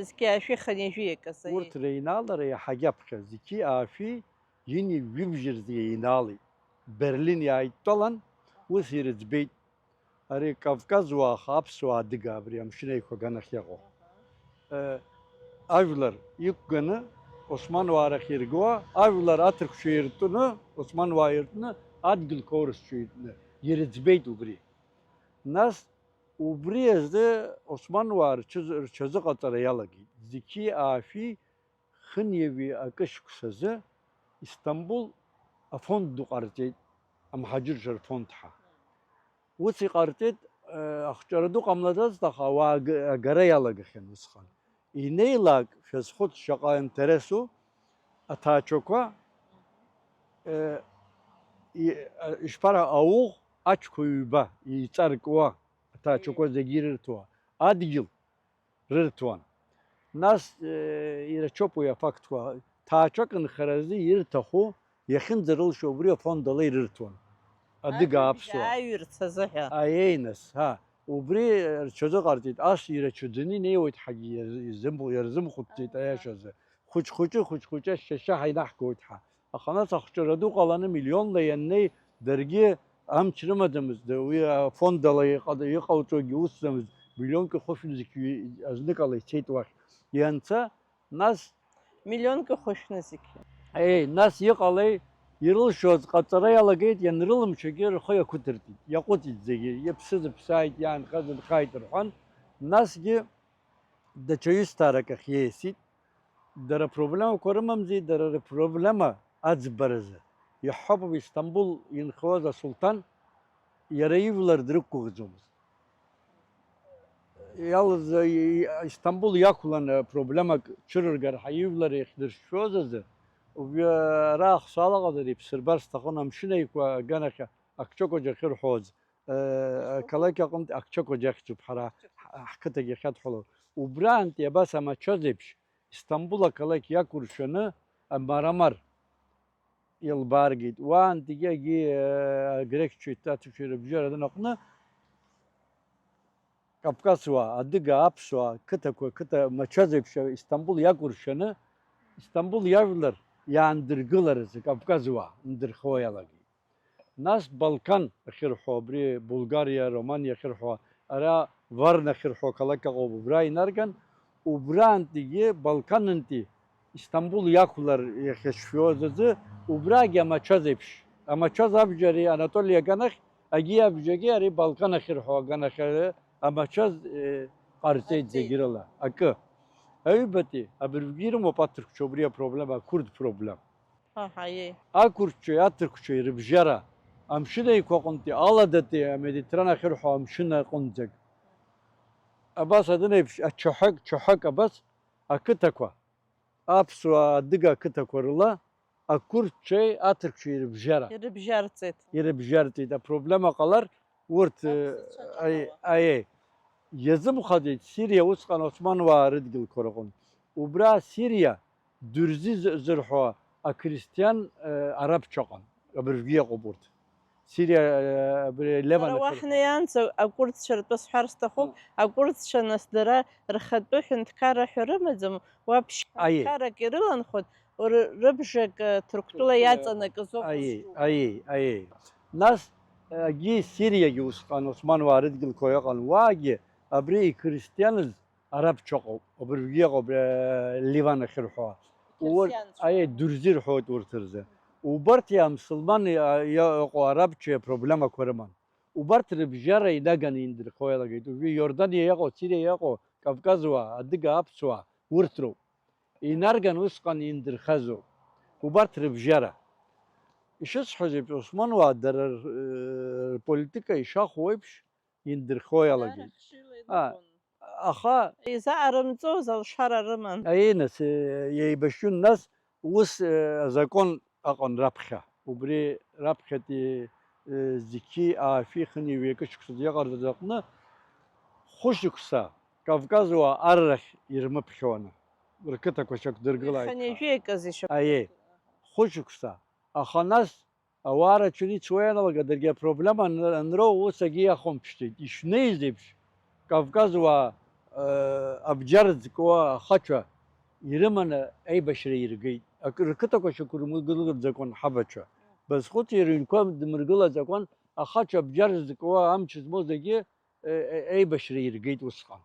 Зқьи аашәи хынҩажәи акы азы. Урҭ реинаалара иаҳагьы аԥхьа, зқьи аашәи ҩынҩажәи жәибжь рзы еинаалеит. Берлин иааидтәалан, ус ирыӡбеит. Ари Кавказ уаа, аха аԥсуаа адыгаа абри Амшын Еиқәа аганахь иҟоу. Э, ажәлар иқәганы, Османуаа рахь иргауа, ажәлар аҭырқәцәа иртәны, Османуаа иртәны, адгьылқәа аурысцәа иртәны, ирыӡбеит убри. Нас убри азы Османуаа рҽыз-, рҽазыҟаҵара иалагеит. Зқьи аашәи хынҩажәи акы шықәсазы Истамбул афонд ду ҟарҵеит, амҳаџьырцәа рфонд ҳәа. Ус иҟарҵеит, э, ахҿара ду ҟамлаӡацт, аха ауаа аг-, агара иалагахьан усҟан. Инеилак, шәазхәыц, шаҟа интересу, аҭаацәақәа, э, и-, а, ишԥара, ауӷә ачқәа ҩба, еиҵаркуа, аҭаацәақәа зегьы ирырҭуа, адгьыл рырҭуан. Нас, э, ирацәоуп уи афактқәа. Ҭаацәак нхаразы ирҭаху, иахьынӡарылшо убри афонд ала ирырҭон. Адыга Ажәабжь аԥсуаа. Ааҩырц азыҳәа. Аиеи, нас, ҳа, убри рҽазыҟарҵеит. Ас ирацәаӡаны инеиуеит ҳагьы, ирзымхәыцӡеит аиашазы. Хәыҷ-хәыҷы, хәыҷ-хәыҷы ашьшьашьа ҳаинаҳгоит ҳа. Аха нас ахҿара ду ҟаланы миллионла ианнеи, даргьы амч рымаӡамызт, уи афондала иҟа-, иҟауҵогьы усӡамызт, миллионки хәышәнызқь ҩ-, азныкала ицеит уахь. Ианца, нас. Миллионки хәышәнызқь. Еи, нас иҟалеи, ирылшоз ҟаҵара иалагеит, ианрылымшогьы рхы иақәыдыртит, иаҟәыҵит зегьы, иаԥсыз ԥсааит, иаанхаз нхааит рҳәан, насгьы даҽа ҩысҭаарак ахь иеисит. Дара проблемақәа рымамзи, дара рпроблема аӡбаразы. Иаҳҳәап, Истамбул инхауаз асулҭан иара ижәлар дрықәгәыӷӡомызт. Иалаз, и-, Истамбул иақәлан, э, проблемак цәырыргар ҳәа ижәлар иахьдыршәшәоз азы, уажәы ара ахсаала ҟазар иԥсырбар сҭахын, Амшын Еиқәа аганахь, Акчокоџь ахьырҳәоз, э, ақалақь аҟынтә Акчокоџь ахьӡуп ҳара ҳ-, ҳқыҭагь иахьадҳәало. Убраантәи абас амацәаз еиԥш, Истамбул ақалақь иақәыршәаны амарамар, Илбааргеит. Уаантәигьы агьи, э, агрекцәеи аҭырқәцәеи рыбжьара данаҟны, Кавказуаа, адыга, аԥсуаа, қыҭақәа, қыҭа мачаз еиԥш, Истамбул иакәыршаны, Истамбул иажәлар иаандыргыларазы Кавказуаа ндырхуа иалагеит. Нас Балкан ахьырҳәо, абри Булгариа, Романиа ахьырҳәо, ара Варна ахьырҳәо ақалақь ыҟоуп, убра инарган, убраантәигьы, Балканынтәи Истамбул иақәлар иахьацәшәоз азы, убрагьы амачаз еиԥш, амачаз абџьари Анатоли аганахь, агьи абџьагьы ари Балкан ахьырҳәо аганахь, амачаз, э, ҟарҵеит. Ҟарҵеит. Зегь рыла акы. Аҩбатәи, абыржәгьы ирымоуп аҭырқәцәа убри апроблема, ақәырд проблема. Аҳа, иеи. Ақәырччои аҭырқәччои рыбжьара, Амшын Еиқәа аҟынтәи, Аладатәи, Амедитран ахьырҳәо амшын аҟынӡагь. Абас адын еиԥш, ачаҳәак, чаҳәак абас ақыҭақәа, аԥсуаа адыга ақыҭақәа рыла, ақәырччеи аҭырқәччеи рыбжьара. Ирыбжьарҵеит. Ирыбжьарҵеит. Апроблема ҟалар, урҭ, э, Аԥсуа аи-, чаҳауа. Аиеи. Иазымхаӡеит Сириа усҟан Османуаа рыдгьылқәа рҟынтә. Убра Сириа Дурзи зы-, зырҳәо ақристиан, э, арабцәа ыҟан. Абыржәгьы иҟоуп урҭ. Сириа, э, абри Леван Сара уа ахьырҳәо. Ҳнеиаанӡа акурдцәа ртәы сҳәар сҭахуп. Ы. Акурдцәа нас дара рхатәы ҳәынҭқарра ҳәа рымаӡам, уа ԥшь-, Аиеи. Ҳәынҭқаррак ирыланхоит, ры-, рыбжак, э, Ҭырқәтәыла Ҭырқәтәыла иаҵанакыз ауп Аиеи, узҿу. Аиеи, аиеи. Нас, э, агьи Сириагьы усҟан Османуаа рыдгьылқәа ыҟан, уаагьы абри иқристианыз арабцәа ыҟоуп, абыржәгьы ыҟоуп, э, Ливан ахьырҳәо. Ур-, Қьырсианцәа. Аиеи, Дурзи рҳәоит урҭ рзы. Убарҭ иамсылман иа-, иа-, ыҟоу арабцәа проблемақәа рыман. Убарҭ рыбжьара инаганы индырхо иалагеит. Уажәы Иорданиа иҟоу, Сириа иҟоу, Кавказуаа, адыга, аԥсуаа, урҭ роуп. Инарган усҟан индырхазоуп. Убарҭ рыбжьара. Ишысҳәаз еиԥш, Османуаа дара р-, рполитика ишахәо еиԥш, индырхо иалагеит. Даара хшыҩла А, иныҟәон. Аха Изаҟарымҵоз алшара рыман. Аиеи, нас, э, еибашьҩын, нас ус, э, азакәан аҟан раԥхьа. Убри раԥхьатәи, э, зқьи аашәи хынҩажәи акы шықәсазы иҟарҵаз аҟны хәышықәса Кавказуаа аррахь ирмыԥхьауаны, рқыҭақәа шьақәдыргылааит ҳәа. Хынҩажәи акы зышьақәдыргылааит. Аиеи, хәышықәса. Аха нас Ауаа рацәаны ицуа ианалага, даргьы апроблема ан-, анроу ус акгьы иахәамԥшӡеит. Ишнеиз еиԥш, Кавказуаа, э, абџьар зкуа ахацәа ирыманы аибашьра иргеит. Ак-, рқыҭақәа шьақәырмыргылаӡакәан ҳабацәа. Базхәыци рыҩнқәа дмыргылаӡакәан, ахацәа абџьар зкуа амч змоу зегьы, э, э, аибашьра иргеит усҟан.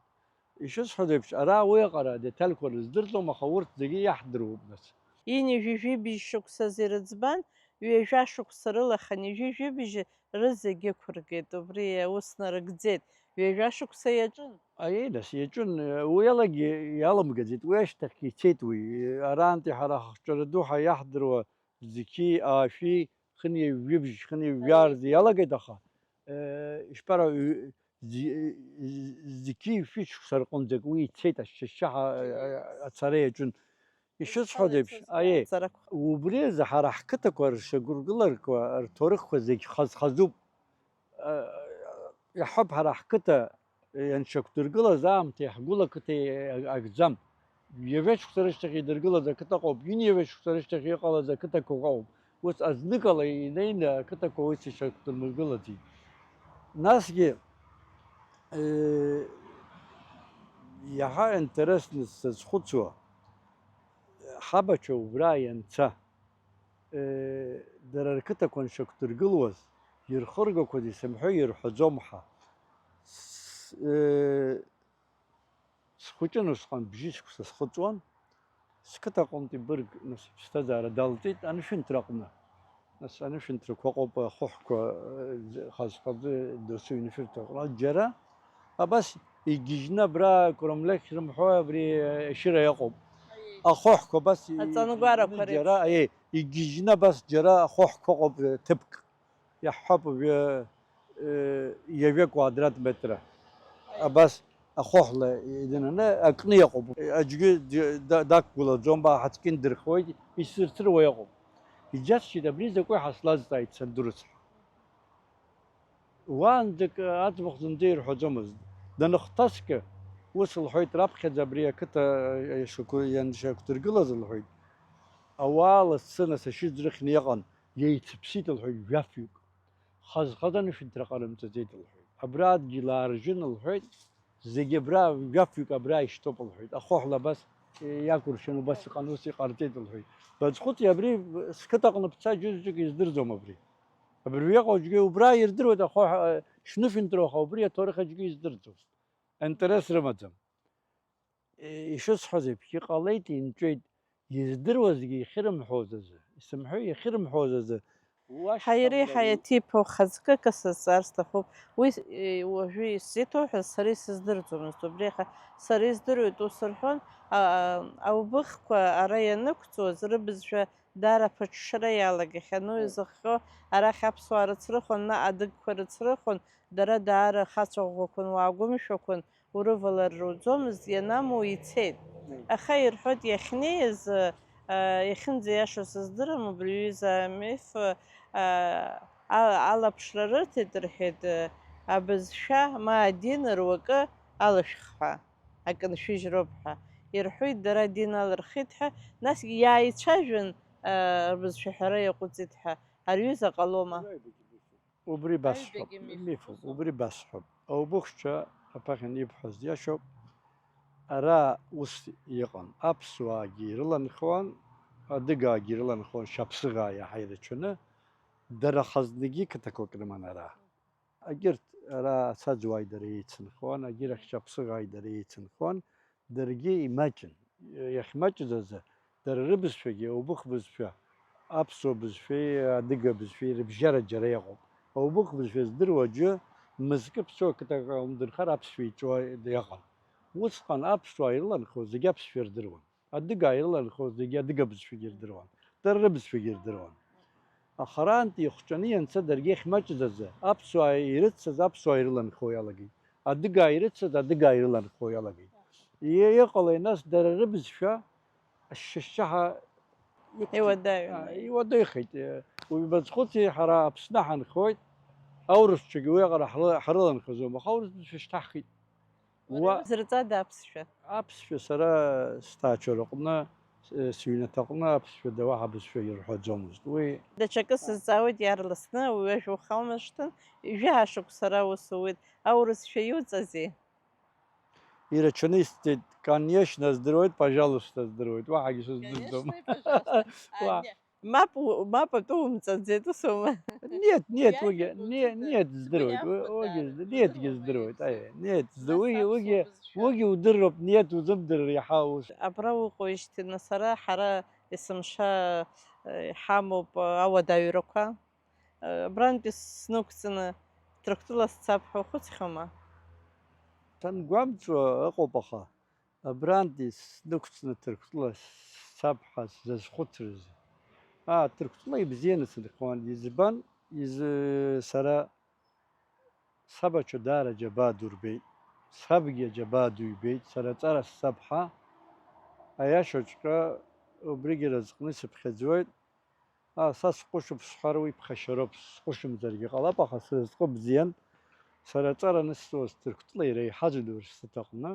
Ишысҳәаз еиԥш, ара уи аҟара адетальқәа рыздырӡом, аха урҭ зегьы иаҳдыруеуп, нас. Ҩынҩажәи жәибжь шықәсазы ирыӡбан, ҩажәа шықәса рыла хынҩажәи жәибжь рызегьы ықәыргеит, убри аус нарыгӡеит, ҩажәа шықәса иаҿын. Аиеи, нас, иаҿын, уи алагьы иалымгаӡеит, уи ашьҭахьгьы ицеит уи. Арантәи ҳара ҳахҿара ду ҳәа иаҳдыруа зқьи аашәи хынҩажәи жәибжь, хынҩажәи жәаа рзы иалагеит, аха, э, ишԥара, ҩ-, зи-, зи-, зқьи жәшәи шықәса рҟынӡагь уи ицеит, ашьшьыҳәа, а-, а-, ацара иаҿын. Ишысҳәаз еиԥш, аиеи, ацарақәа. Убри азы ҳара ҳқыҭақәа ршьақәыргыларақәа, рҭоурыхқәа зегь хаз-хазуп. Э, иаҳҳәап, ҳара ҳқыҭа ианшьақәдыргылаз аамҭеи ҳгәыла ақыҭеи агӡам. Ҩажәа шықәса рышьҭахь идыргылаз ақыҭа ыҟоуп, ҩынҩажәа шықәса рышьҭахь иҟалаз ақыҭақәа ыҟоуп. Ус азныкала инеины ақыҭақәа уи сышьақәдыргылаӡеит. Насгьы, э, иаҳа интересны сазхәыцуа, ҳабацәа убра ианца, э, дара рқыҭақәа аншьақәдыргылуаз, ирхыргақәаз исымҳәо ирҳәаӡом ҳәа. С-, э, схәыҷын усҟан, бжьышықәса схыҵуан, сқыҭа аҟынтәи бырг, нас, иԥсҭазаара далҵит анышәынҭра аҟны. Нас анышәынҭрақәа ыҟоуп, ахәыҳәқәа, э, хаз-хазы досу инышәынҭрақәа ыҟоуп. Џьара абас игьежьны абра Кромлехь рымҳәои, абри, э, Ешыра иҟоуп. Ахәыҳәқәа абас и-, Аҵангәарақәа џьара, реиԥш. Аиеи, игьежьны абас џьара ахәыҳәқәа ыҟоуп, э, ҭыԥк. Иаҳҳәап, уажәы, э, ҩажәа квадрат метра. Абас ахәыҳәла идынаны акны иҟоуп. Аӡәгьы д-, да-, дақәгылаӡом, ба ҳацкьын дырхуеит, исырҭыруа иҟоуп. Иџьасшьеит, абри закәи ҳәа слазҵааит сандәырцәа. Уаанӡак аӡбахә зынӡа ирҳәаӡомызт. Даныхҭаскы, ус лҳәеит, раԥхьаӡа абри ақыҭа, э, шақәы-, ианшьақәдыргылаз лҳәеит. Ауаа лассы нас ашьыцрыхьны иҟан, еицыԥсит лҳәеит, жәафҩык. Хаз-хаз анышәынҭра ҟарымҵаӡеит лҳәеит. Абра адгьыл ааржьын лҳәеит, зегьы абра, жәафҩык абра ишьҭоуп лҳәеит. Ахоҳла абас иакәыршан, убас иҟан, ус иҟарҵеит лҳәеит. Базхәыци, абри сқыҭаҟны бца џьызџьык издырӡом абри. Абыржәы иҟоу аӡәгьы убра ирдыруеит, ахоҳ-, шнышәынҭроу, аха убри аҭоурых аӡәгьы издырӡом. Интерес рымаӡам. Ишысҳәаз еиԥш, иҟалеит, инҵәеит, издыруазгьы иахьырымҳәоз азы, исымҳәеи, иахьырымҳәоз азы, уашьҭамлари. Ҳа иреиҳа иаҭиԥо хазкык сызҵаар сҭахуп. Уи, е, уажәы исзеиҭоуҳәаз сара исыздырӡомызт. Убри аха сара издыруеит, ус рҳәон, а, а, аубыхқәа ара ианықәҵуаз, рыбызшәа даара аԥыҽҽара иалагахьан. Уи зыхҟьо арахь аԥсуаа рыцрыхон, наҟ адыгқәа рыцрыхон, дара даара хацәа ӷәӷәақәан, уаагәымшәақәан, урывалар руӡомызт, ианаму ицеит. Мм. Аха ирҳәоит иахьнеиз, а, иахьынӡаиашоу сыздырам, убри аҩыза амиф, а, а-, алаԥшра рырҭеит рҳәеит, а, абызшәа ма адин руакы алышәх ҳәа, акы ншәыжьроуп ҳәа. Ирҳәоит дара адин алырхит ҳәа, насгьы иааицәажәан, а, рбызшәа ҳәара иаҟәыҵит ҳәа. Ари аҩыза ҟалома? Убри басҳәап, аҩбагьы мифуп, мифуп, усоуп. Убри басҳәап. Аубыхцәа аԥахьан ибҳәаз иашоуп. Ара ус иҟан, аԥсуаагьы ирыланхуан, адыгаагьы ирыланхуан, шьаԥсыгаа иаҳа ирацәаны, дара хазныгьы қыҭақәак рыман ара. Агьырҭ ара ацаӡуааи дара еицынхуан, агьырахь шьаԥсыгааи дара еицынхуан, даргьы имаҷын. Иахьмаҷыз азы, дара рыбызшәагьы, аубыхә бызшәа, аԥсуа бызшәеи адыга бызшәеи рыбжьара џьара иҟоуп. Аубыхә бызшәа здыруа аӡәы мызкы ԥсуа қыҭак аумдырхар аԥсшәа иҿуа иҟан. Усҟан аԥсуаа ирыланхоз зегьы аԥсшәа рдыруан. Адыгаа ирыланхоз зегьы адыга бызшәагьы рдыруан. Дара рыбызшәагьы рдыруан. Аха арантәи ихәҷаны ианца даргьы иахьмаҷыз азы, аԥсуаа ирыццаз аԥсуаа ирыланхо иалагеит. Адыгаа ирыццаз адыгаа ирыланхо иалагеит. Иа-, иҟалеи нас дара рыбызшәа ашьшьаҳа иқәҵит. Иуадаҩын. А, иуадаҩхеит. Уажә базхәыци, ҳара Аԥсны ҳанхоит, аурысцәагьы уиаҟара ҳры-, ҳрыланхаӡом, аха аурыс бызшәа шьҭаҳхит. Уара уа-, иузырҵада аԥсшәа? Аԥсшәа сара сҭаацәараҟны, с-, сыҩнаҭаҟны аԥсшәа дауаҳа бызшәа ирҳәаӡомызт. Уи даҽакы сызҵаауеит иаарласны, уи ҩажәа ухаумыршҭын, жәаа шықәса ара ус ууеит, аурысшәа иуҵазеи? Ирацәаны исҵеит, конечно, здыруеит, пожалуйста, здыруеит, уаҳагьы сыздырӡом. Конечно, пожалуйста. Уа-, А, не, Мап, у-, мап атәы умҵаӡеит, усоума? Нет, нет, уигьы, Иажәа не-, дуӡӡа. Нет, Сгәы здыруеит, у-, иахәоит, уигьы, дад, нет, уигьы здыруеит, здыруеит. Ай, нет, зды-, Нас уи-, аԥсуа уигьы, бызшәа. Уигьы удырроуп, нет, узымдырыр иаҳа ус. Абра уҟоижьҭеи, нас ара ҳара есымша, э, иҳамоуп, э, ауадаҩрақәа. Э, абрантәи снықәҵаны Ҭырқәтәыла сцап ҳәа ухәыцхьоума? Сангәамҵуа ыҟоуп, аха. Абрантәи снықәҵны Ҭырқәтәыла сцап ҳәа сзазхәыцрызеи? Аа, Ҭырқәтәыла ибзианы сынхауан. Избан? Изы-, сара сабацәа даара аџьабаа ду рбеит. Сабгьы аџьабаа ду ибеит. Сара аҵара сцап ҳәа. Аиашаҵәҟьа, убригьы разҟны исыԥхьаӡоит. Аа, са сҟәышуп сҳәар, уи ԥхашьароуп, сҟәышымзаргьы ҟалап, аха сразҟы бзиан. Сара аҵара анысҵоз Ҭырқәтәыла иреиҳаз университет аҟны,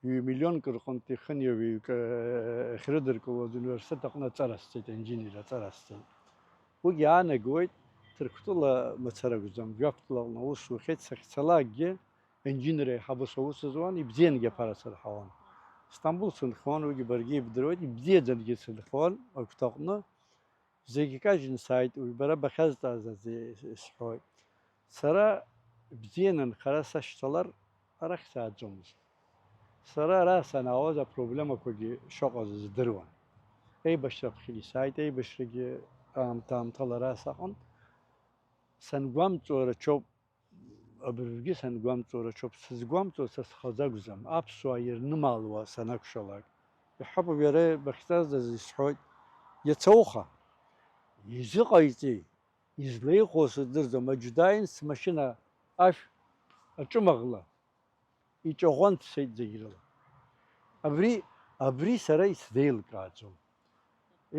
ҩ-миллионк рҟынтә ихынҩажәаҩык, э, ахьрыдыркылоз университет аҟны аҵара сҵеит, аинженер аҵара сҵеит. Уигьы аанагоит, Ҭырқәтәыла мацара акәӡам, жәафтәыла аҟны аус ухьеит, сахьцалакгьы аинженер аиҳабыс аус зуан, ибзиангьы аԥара сырҳауан. Стамбул сынхон, уигьы баргьы ибдыруеит, ибзиаӡангьы сынхон агәҭаҟны. Зегь кажьны сааит, уи бара бахьазҵааз азы исҳәоит. Сара бзианы анхара сашьҭалар, арахь сааӡомызт. Сара ара санаауаз апроблемақәагьы шыҟаз здыруан. Еибашьра ԥхьагьы сааит, еибашьрагьы аамҭа-аамҭала ара саҟан. Сангәамҵуа рацәоуп. Абыржәгьы сангәамҵуа рацәоуп, сызгәамҵуа са схазы акәӡам, аԥсуаа ирнымаалуа санақәшәалак. Иҳабуп, иара бахьҵаздаз исҳәоит, иацы ауха, изыҟаиҵеи, излеихәо сыздырӡом, аџьы дааин смашьына ашә аҿымаӷла иҿаӷәан дцеит зегь рыла. Абри, абри сара исзеилкааӡом.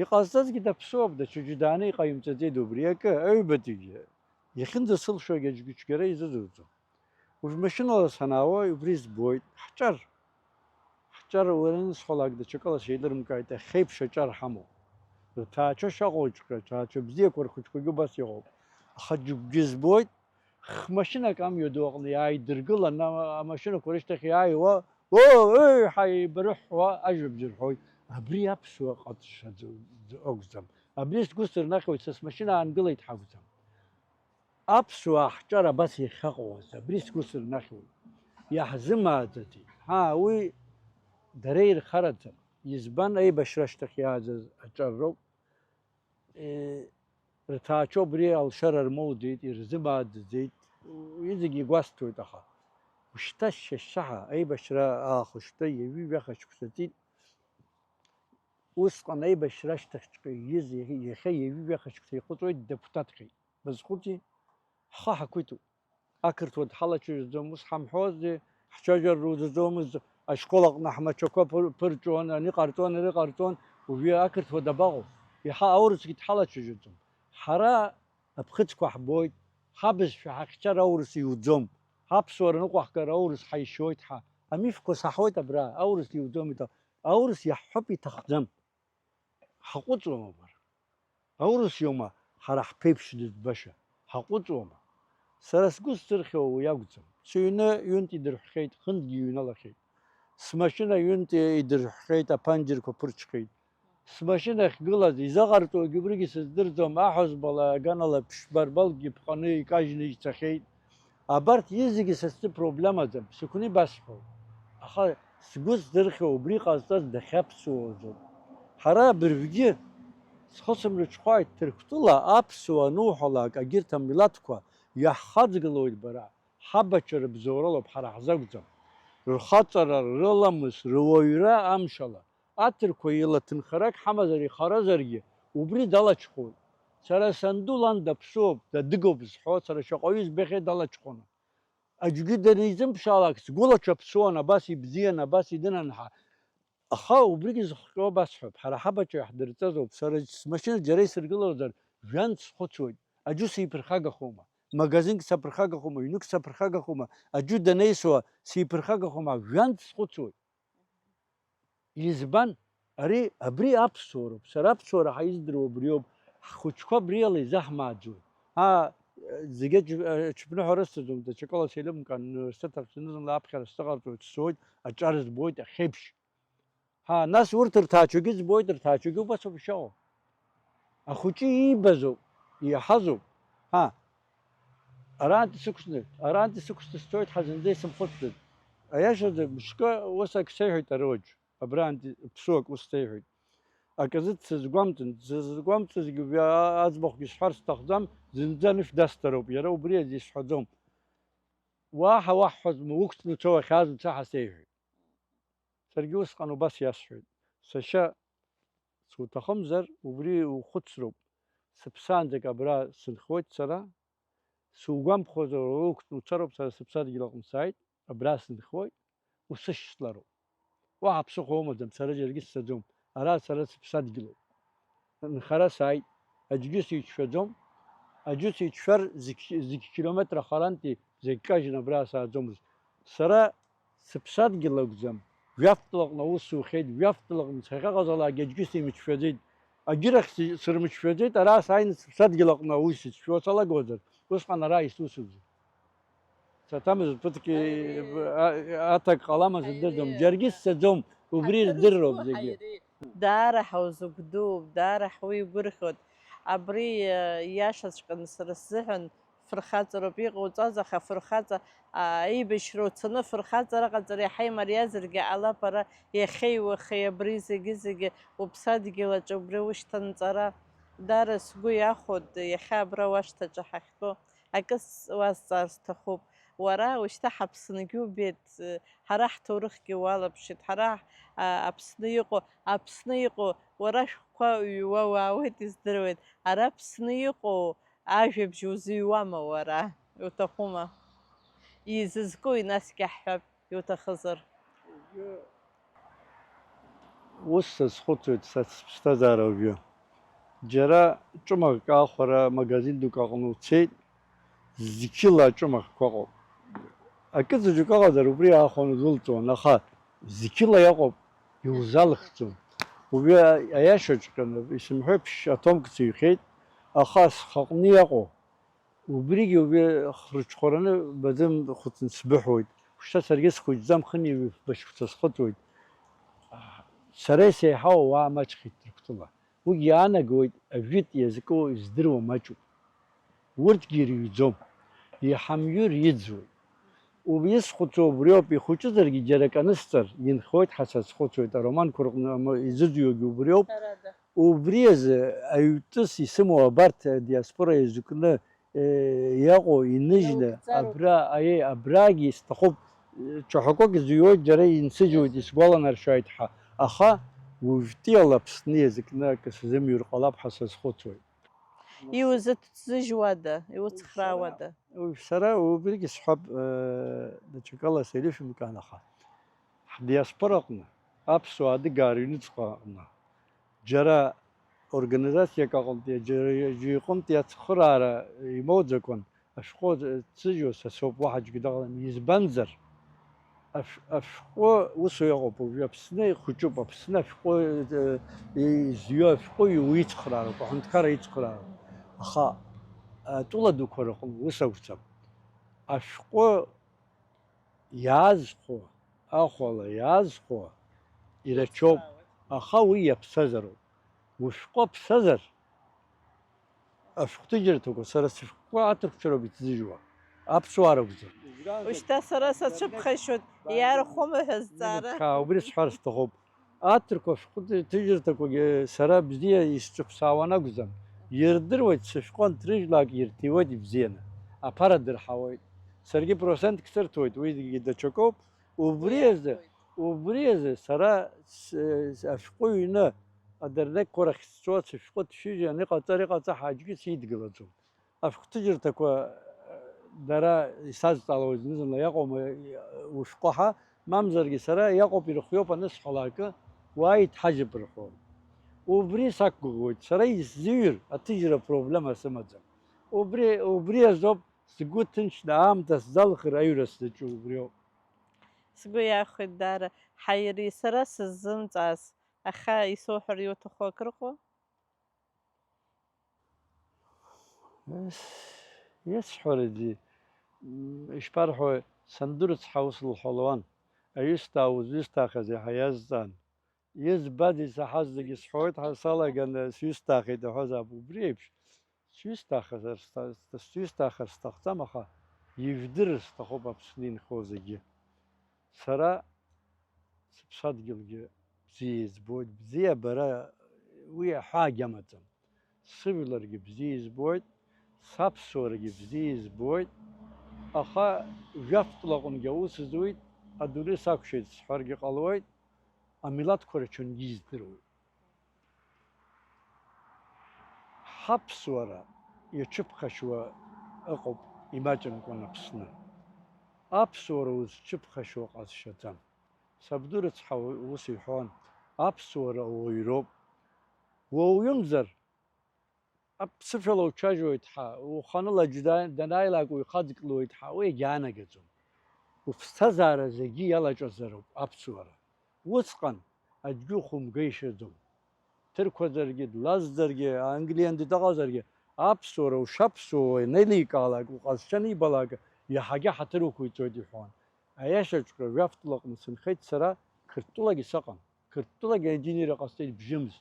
Иҟазҵазгьы даԥсуоуп, даҽаӡәы дааны иҟаимҵаӡеит убри акы, аҩбатәигьы. Иахьынӡасылшогьы аӡәгьы цәгьара изызуӡом. Уажә машьынала санаауа убри збоит, ҳҿар. Ҳҿар уанысҳәалак даҽакала сеилырмкааит, ахьеиԥш аҿар ҳамоуп. Рҭаацәа шаҟоуҵәҟьа, ҭаацәа бзиақәа рхәыҷқәагьы убас иҟоуп. Аха џьыкгьы збоит, хмашьынак амҩаду аҟны иааидыргылан, ама-, амашьынақәа рышьҭахь иааиуа, оо, еи, ҳа еибарыҳәҳәо ажәабжь рҳәоит. Абри аԥсуа ҟазшьа ӡ-, ӡ-, акәӡам. Абри сгәы сырнахьуеит, са смашьына аангылеит ҳакәӡам. Аԥсуаа ҳҿар абас иахьаҟоуаз, абри сгәы сырнахьуеит. Иаҳзымааӡаӡеит. Ҳа, уи дара ирхараӡам. Избан, аибашьра ашьҭахь иааӡаз аҿар роуп. Е, рҭаацәа убри алшара рмоуӡеит, ирзымааӡаӡеит. Уи зегьы игәасҭоит, аха ушьҭа шьашьаҳа аибашьра аахышәҭы ҩажәи жәаха шықәса ҵит. Усҟан аибашьра ашьҭахьҵәҟьа ииз иахьа ҩажәи жәаха шықәса ихыҵуеит, дақәтатхьеит. Базхәыци? Ҳхы ҳақәиҭуп. Ақырҭуа дҳалацәажәаӡом, ус ҳамҳәозеи, ҳцәажәара руӡаӡомызт, ашкол аҟны ҳмаҭәақәа ԥыр-, ԥырҵәон, ани ҟарҵон, ари ҟарҵон, уажәы ақырҭуа дабаҟоу? Иаҳа аурысгьы дҳалацәажәаӡом. Ҳара аԥхыӡқәа ҳбоит, ҳабызшәа ҳахьчар аурыс иуӡом, ҳаԥсуара ныҟәаҳгар аурыс ҳаишьоит ҳәа, амифқәа саҳауеит абра, аурыс иуӡом, иҭа-, аурыс иаҳҳәап, иҭахӡам. Ҳаҟәыҵуама, бара? Аурыс иоума ҳара ҳԥеиԥш дызбаша? Ҳаҟәыҵуама? Сара сгәы сзырхьуа уи акәӡам. Сыҩны ҩынтә идырҳәхьеит, хынтәгьы иҩналахьеит. Смашьына ҩынтә идырҳәхьеит, аԥанџьырқәа ԥырҽхьеит. Смашьына ахьгылаз изаҟарҵогьы убригьы сыздырӡом, аҳәызбала аганала ԥшьба рбалгьы ԥҟаны икажьны ицахьеит. Абарҭ изегьы са сзы проблемаӡам, сықәны ибасҳәоит. Аха сгәы сдырхьуа убри ҟазҵаз дахьаԥсуазоуп. Ҳара абыржәгьы, схы сымрыҽхәааит, Ҭырқәтәыла аԥсуа ануҳәалак, агьырҭ амилаҭқәа иаҳхаҵгылоит бара, ҳабацәа рыбзоуралоуп, ҳара ҳзакәӡам. Рхаҵара, рыламыс, руаҩра амшала, аҭырқәа еилаҭынхарак ҳамазар ихаразаргьы, убри далаҽхәоит. Сара санду лан даԥсуоуп, дадыгоуп зҳәо, сара шаҟаҩы избахьеи далаҽхәаны. Аӡәгьы данизымԥшаалак, сгәыла дшаԥсуан, абас ибзиан, абас идынан ҳа. Аха убригьы зыхҟьо басҳәап, ҳара ҳабацәа иаҳдырҵазоуп, сара смашьына џьара исыргылозар, жәантә схәыцуеит, аӡәы сиԥырхагахома, магазинк саԥырхагахома, ҩнык саԥырхагахома, аӡәы данеисуа сиԥырхагахома, жәантә схәыцуеит. Избан? Ари, абри аԥсуароуп. Сара аԥсуара ҳаиздыруа абриоуп. Ҳхәыҷқәа абриала изаҳмааӡоит. Аа, зегьы аҽ-, аҽыԥныҳәа рысҭаӡом, даҽакала сеилымкаан, университет ахь зны-зынла аԥхьара сзыҟарҵоит, сцоит, аҿар збоит, ахьеиԥш. Ҳа, нас урҭ рҭаацәагьы збоит, рҭаацәагьы убасоуп ишыҟоу. Ахәыҷы иибазоуп, иаҳазоуп. Ҳа, арантәи сықәсны, арантәи сықәсны сцоит, ҳа зынӡа исымхәыцӡеит. Аиашазы, мышкы ус ак сеиҳәеит арыуаџь, абрантәи ԥсуак ус сеиҳәеит. Аказы дсызгәамҵын, дсызгәамҵызгьы уи а-, аӡбахәгьы сҳәар сҭахӡам, зынӡа анышә дасҭароуп, иара убри азы исҳәаӡом. Уаҳа уаҳҳәозма, уқәҵны уцо уахьааз уца ҳәа сеиҳәеит. Саргьы усҟан убас иасҳәеит, сашьа, суҭахымзар, убри ухәыцроуп, сыԥсаанӡагь абра сынхоит сара, сугәамԥхозар, уара уқәҵны уцароуп, сара сыԥсадгьыл аҟны сааит, абра сынхоит, усышьҭлароуп. Уаҳа ԥсыхәа умаӡам, сара џьаргьы сцаӡом, ара сара сыԥсадгьылоуп. Нхара сааит, аӡәгьы сиҿшәаӡом, аӡәы сиҿшәар, зегь, зегь километр ахарантәи зегь кажьны абра сааӡомызт. Сара сыԥсадгьыл акәӡам, жәафтәылаҟны аус сухьеит, жәафтәылаҟны сахьыҟазалакгьы аӡәгьы симыҿшәаӡеит. Агьырахь си-, сырмыҿшәаӡеит, ара сааины сыԥсадгьыл аҟны аус исыҿшәо салагозар, усҟан ара исусузеи? Саҭамыз ԥыҭк, а-, аҭак ҟалама сыздырӡом, џьаргьы сцаӡом, убри рдырроуп зегьы. Даара ҳаузыгәдууп, даара ҳуигәырӷьоит. Абри, э, иашаҵәҟьаны сара сзыҳәан фырхаҵароуп иҟауҵаз, аха афырхаҵа, а, аибашьра уцаны афырхаҵара ҟаҵара иаҳа имариазаргьы ҟалап, ара иахьеи уахеи абри зегьы-зегьы уԥсадгьыл аҿы убри ушьҭанҵара. Даара сгәы иахәоит, иахьа абра уашҭаҿы ҳахьтәоу. Акы с-, уазҵаар сҭахуп. Уара ушьҭа ҳаԥсынгьы убеит, ҳара ҳҭоурыхгьы уалаԥшит, ҳара, а, Аԥсны иҟоу, Аԥсны иҟоу, уара шәҟәқәа ҩуа уаауеит, издыруеит. Ара Аԥсны иҟоу ажәабжь узыҩуама уара? Иуҭахума? Изызкуи насгьы ҳҳәап, иуҭахызар. Ус сазхәыцуеит са сыԥсҭазаара уажәы. Џьара ҿымаҟк аахәара магазин дук аҟны уцеит, зқьыла аҿымаҟқәа ыҟоуп. Акы заҵәык ыҟазар, убри аахәаны удәылҵуан, аха зқьыла иҟоуп, иузалхӡом. Уажәы аиашаҵәҟьаны, исымҳәеиԥш, атомк ҵыҩхьеит, аха схаҟны иаҟоу, убригьы уажәы хрыҽхәараны баӡым хәыцын сбыҳәоит. Шьҭа саргьы схәыҷӡам, хынҩажәи фба шықәса схыҵуеит. Сара исеиҳау ауаа маҷхеит Ҭырқәтәыла. Уигьы иаанагоит, ажәытә иазку издыруа маҷуп. Урҭгьы ирыҩӡом, иҳамҩыр иӡуеит. Убри исхәыцуа убриоуп, ихәыҷызаргьы џьара акы анысҵар, инхоит ҳәа сазхәыцуеит, ароманқәа рҟны амы-, изыӡҩогьы убриоуп. Ҳәарада. Убри азы аҩтәыс исымоу абарҭ адиаспора иазкны, э, иаҟоу иныжьны, Наугӡароуп. Абра, аиеи, абрагьы исҭахуп, э, ҿаҳәақәак зыҩуеит, џьара инсыжьуеит, исгәаланаршәааит ҳәа, аха уажәтәи ала Аԥсны иазкны акы сзымҩыр ҟалап ҳәа сазхәыцуеит. Иузыҭӡыжьуада, иуцхраауада? Уи сара убригьы сҳәап, э, даҽакала сеилышәымкаан, аха ҳдиаспораҟны, аԥсуаа адыгаа рыҩныҵҟаҟны, џьара организациак аҟынтәи, џьара џьоукы иҟынтәи ацхыраара имоуӡакәан, ашәҟәы ҭзыжьуа са соуп, уаҳа аӡәгьы дыҟаӡам. Избанзар, Ашә-, ашәҟәы усу иҟоуп, уажәы Аԥсны ихәыҷуп, Аԥсны ашәҟәы, э, изҩу ашәҟәы уицхраароуп, аҳәынҭқарра ицхраароуп. Аха, атәыла дуқәа рҟны ус акәӡам. Ашәҟәы иаазхәо, ахәала иаазхәо ирацәоуп, аха уи иаԥсазароуп. Ушәҟәы аԥсазар, Ашәҟәҭыжьырҭақәа, сара сышәҟәқәа аҭырқәцәароуп иҭзыжьуа, аԥсуаа ракәӡам. Ушьҭа сара сацәыԥхашьоит, иархәома ҳәа азҵаара. Ха, убри сҳәар сҭахуп. Аҭырқәа ашәҟәҭыжьырҭақәагьы сара бзиа исҿыԥсаауан акәӡам. Ирдыруеит, сышәҟәы анҭрыжьлак ирҭиуеит ибзианы. Аԥара дырҳауеит. Саргьы процентк сырҭоит, уигьы даҽакоуп. Убри азы, убри азы сара с-, с-, ашәҟәы ҩны адырнеқьқәа рахь сцо, сышәҟәы ҭшәыжьы аныҟаҵар, иҟаҵа ҳәа аӡәгьы сидгылаӡом. Ашәҟәҭыжьырҭақәа, э, дара исазҵаауа зны-зынла иаҟоума, э, ушәҟәы ҳа, мамзаргьы сара иаҟоуп, ирыхиоуп анысҳәалакы, уа иҭҳажьып рҳәон. Убри сақәгәыӷуеит, сара исзыҩыр, аҭыжьра проблема сымаӡам. Убри, убри азоуп сгәы ҭынчны аамҭа сзалхыр аҩра сзаҿу убриоуп. Сгәы иахәеит даара, ҳаири сара сыззымҵааз, аха исоуҳәар иуҭаху акрыҟоу? Ес-, исҳәарызи, м, ишԥарҳәои, санду рыцҳа ус лҳәалуан, аҩысҭаа узҩысҭаахьаз иаҳа иазҵаан. Избаз исаҳаз зегьы сҳәоит ҳәа салаганы сҩысҭаахьеит аҳәозаап, убри еиԥш, сҩысҭаахьазар сҭа-, сҭа-, сҩысҭаахар сҭахӡам, аха ижәдырыр сҭахуп Аԥсны инхо зегьы. Сара сыԥсадгьылгьы бзиа избоит, бзиабара уи аҳәаагьы амаӡам. Сыжәларгьы бзиа избоит, саԥсуарагьы бзиа избоит, аха жәафтәлаҟынгьы аус зуит, адунеи сақәшәеит сҳәаргьы ҟалоит, амилаҭқәа рчынгьы издыруеит. Ҳаԥсуара иаҽыԥхашьуа ыҟоуп, имаҷымкәан Аԥсны. Аԥсуара узҽыԥхашьуа ҟазшьаӡам. Сабду рыцҳа ус иҳәон, аԥсуара уаҩроуп. Уаҩымзар, аԥсышәала учажьуеит ҳәа, уханыла аӡә да-, данааилак уихаҵгылоит ҳәа, уи егьаанагаӡом. Уԥсҭазаара зегьы иалаҿазароуп аԥсуара. Усҟан аӡәгьы ухәымга ишәаӡом. Ҭырқәаӡаргьы, длазӡаргьы, Англиантәи дыҟазаргьы, аԥсуара ушаԥсуа уанеиликаалак, уҟазшьа анибалак, иаҳагьы ҳаҭыр уқәиҵоит иҳәон. Аиашаҵәҟьа, жәафтәылаҟны сынхеит сара, Қырҭтәылагьы сыҟан. Қырҭтәылагьы аинженер ҟасҵеит бжьымз.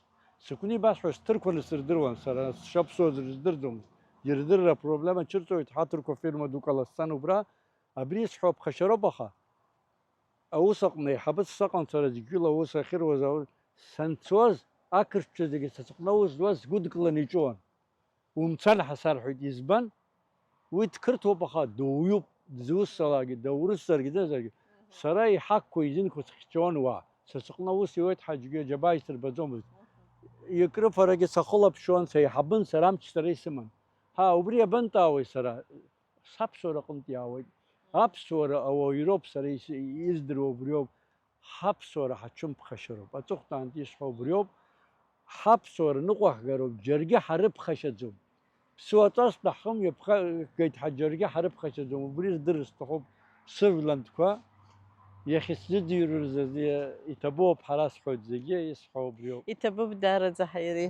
Сықәны ибасҳәо сҭырқәаны сырдыруан, сара сшаԥсуаз рыздырӡомызт. Ирдырра апроблема цәырҵуеит, ҳаҭырқәа фирма дук ала сцан убра, абри исҳәо ԥхашьароуп, аха аус аҟны еиҳабыс сыҟан сара, зқьҩыла аус ахьыруаз, аус санцоз, ақырҭцәа зегьы са сыҟны аус зуаз сгәыдкыланы иҿуан. Умцан ҳәа сарҳәеит, избан? Уи дқырҭуп, аха дуаҩуп, дзусҭцалакгьы, даурысзаргьы, дызаргьы. Сара иҳаққәа изинқәа сыхьчон уа. Са сыҟны аус иуеит ҳәа аӡәгьы аџьабаа исырбаӡомызт. Икрыфарагьы сахылаԥшуан, сеиҳабын, сара амч сара исыман. Ҳа, убри иабантәаауеи сара? Саԥсуара аҟынтә иаауеит. Аԥсуара ауаҩроуп сара ис-, издыруа убриоуп. Ҳаԥсуара ҳаҽымԥхашьароуп. Аҵыхәтәантәи исҳәо убриоуп. Ҳаԥсуара ныҟәаҳгароуп, џьаргьы ҳарыԥхашьаӡом. Ԥсуаҵас даҳхымҩаԥгеит ҳәа џьаргьы ҳарыԥхашьаӡом. Убри здырыр сҭахуп сыжәлантәқәа. Иахьысзыӡырҩуаз иҭабуп ҳәа расҳәоит, зегьы исҳәо убриоуп. Иҭабуп даараӡа, Ҳаири.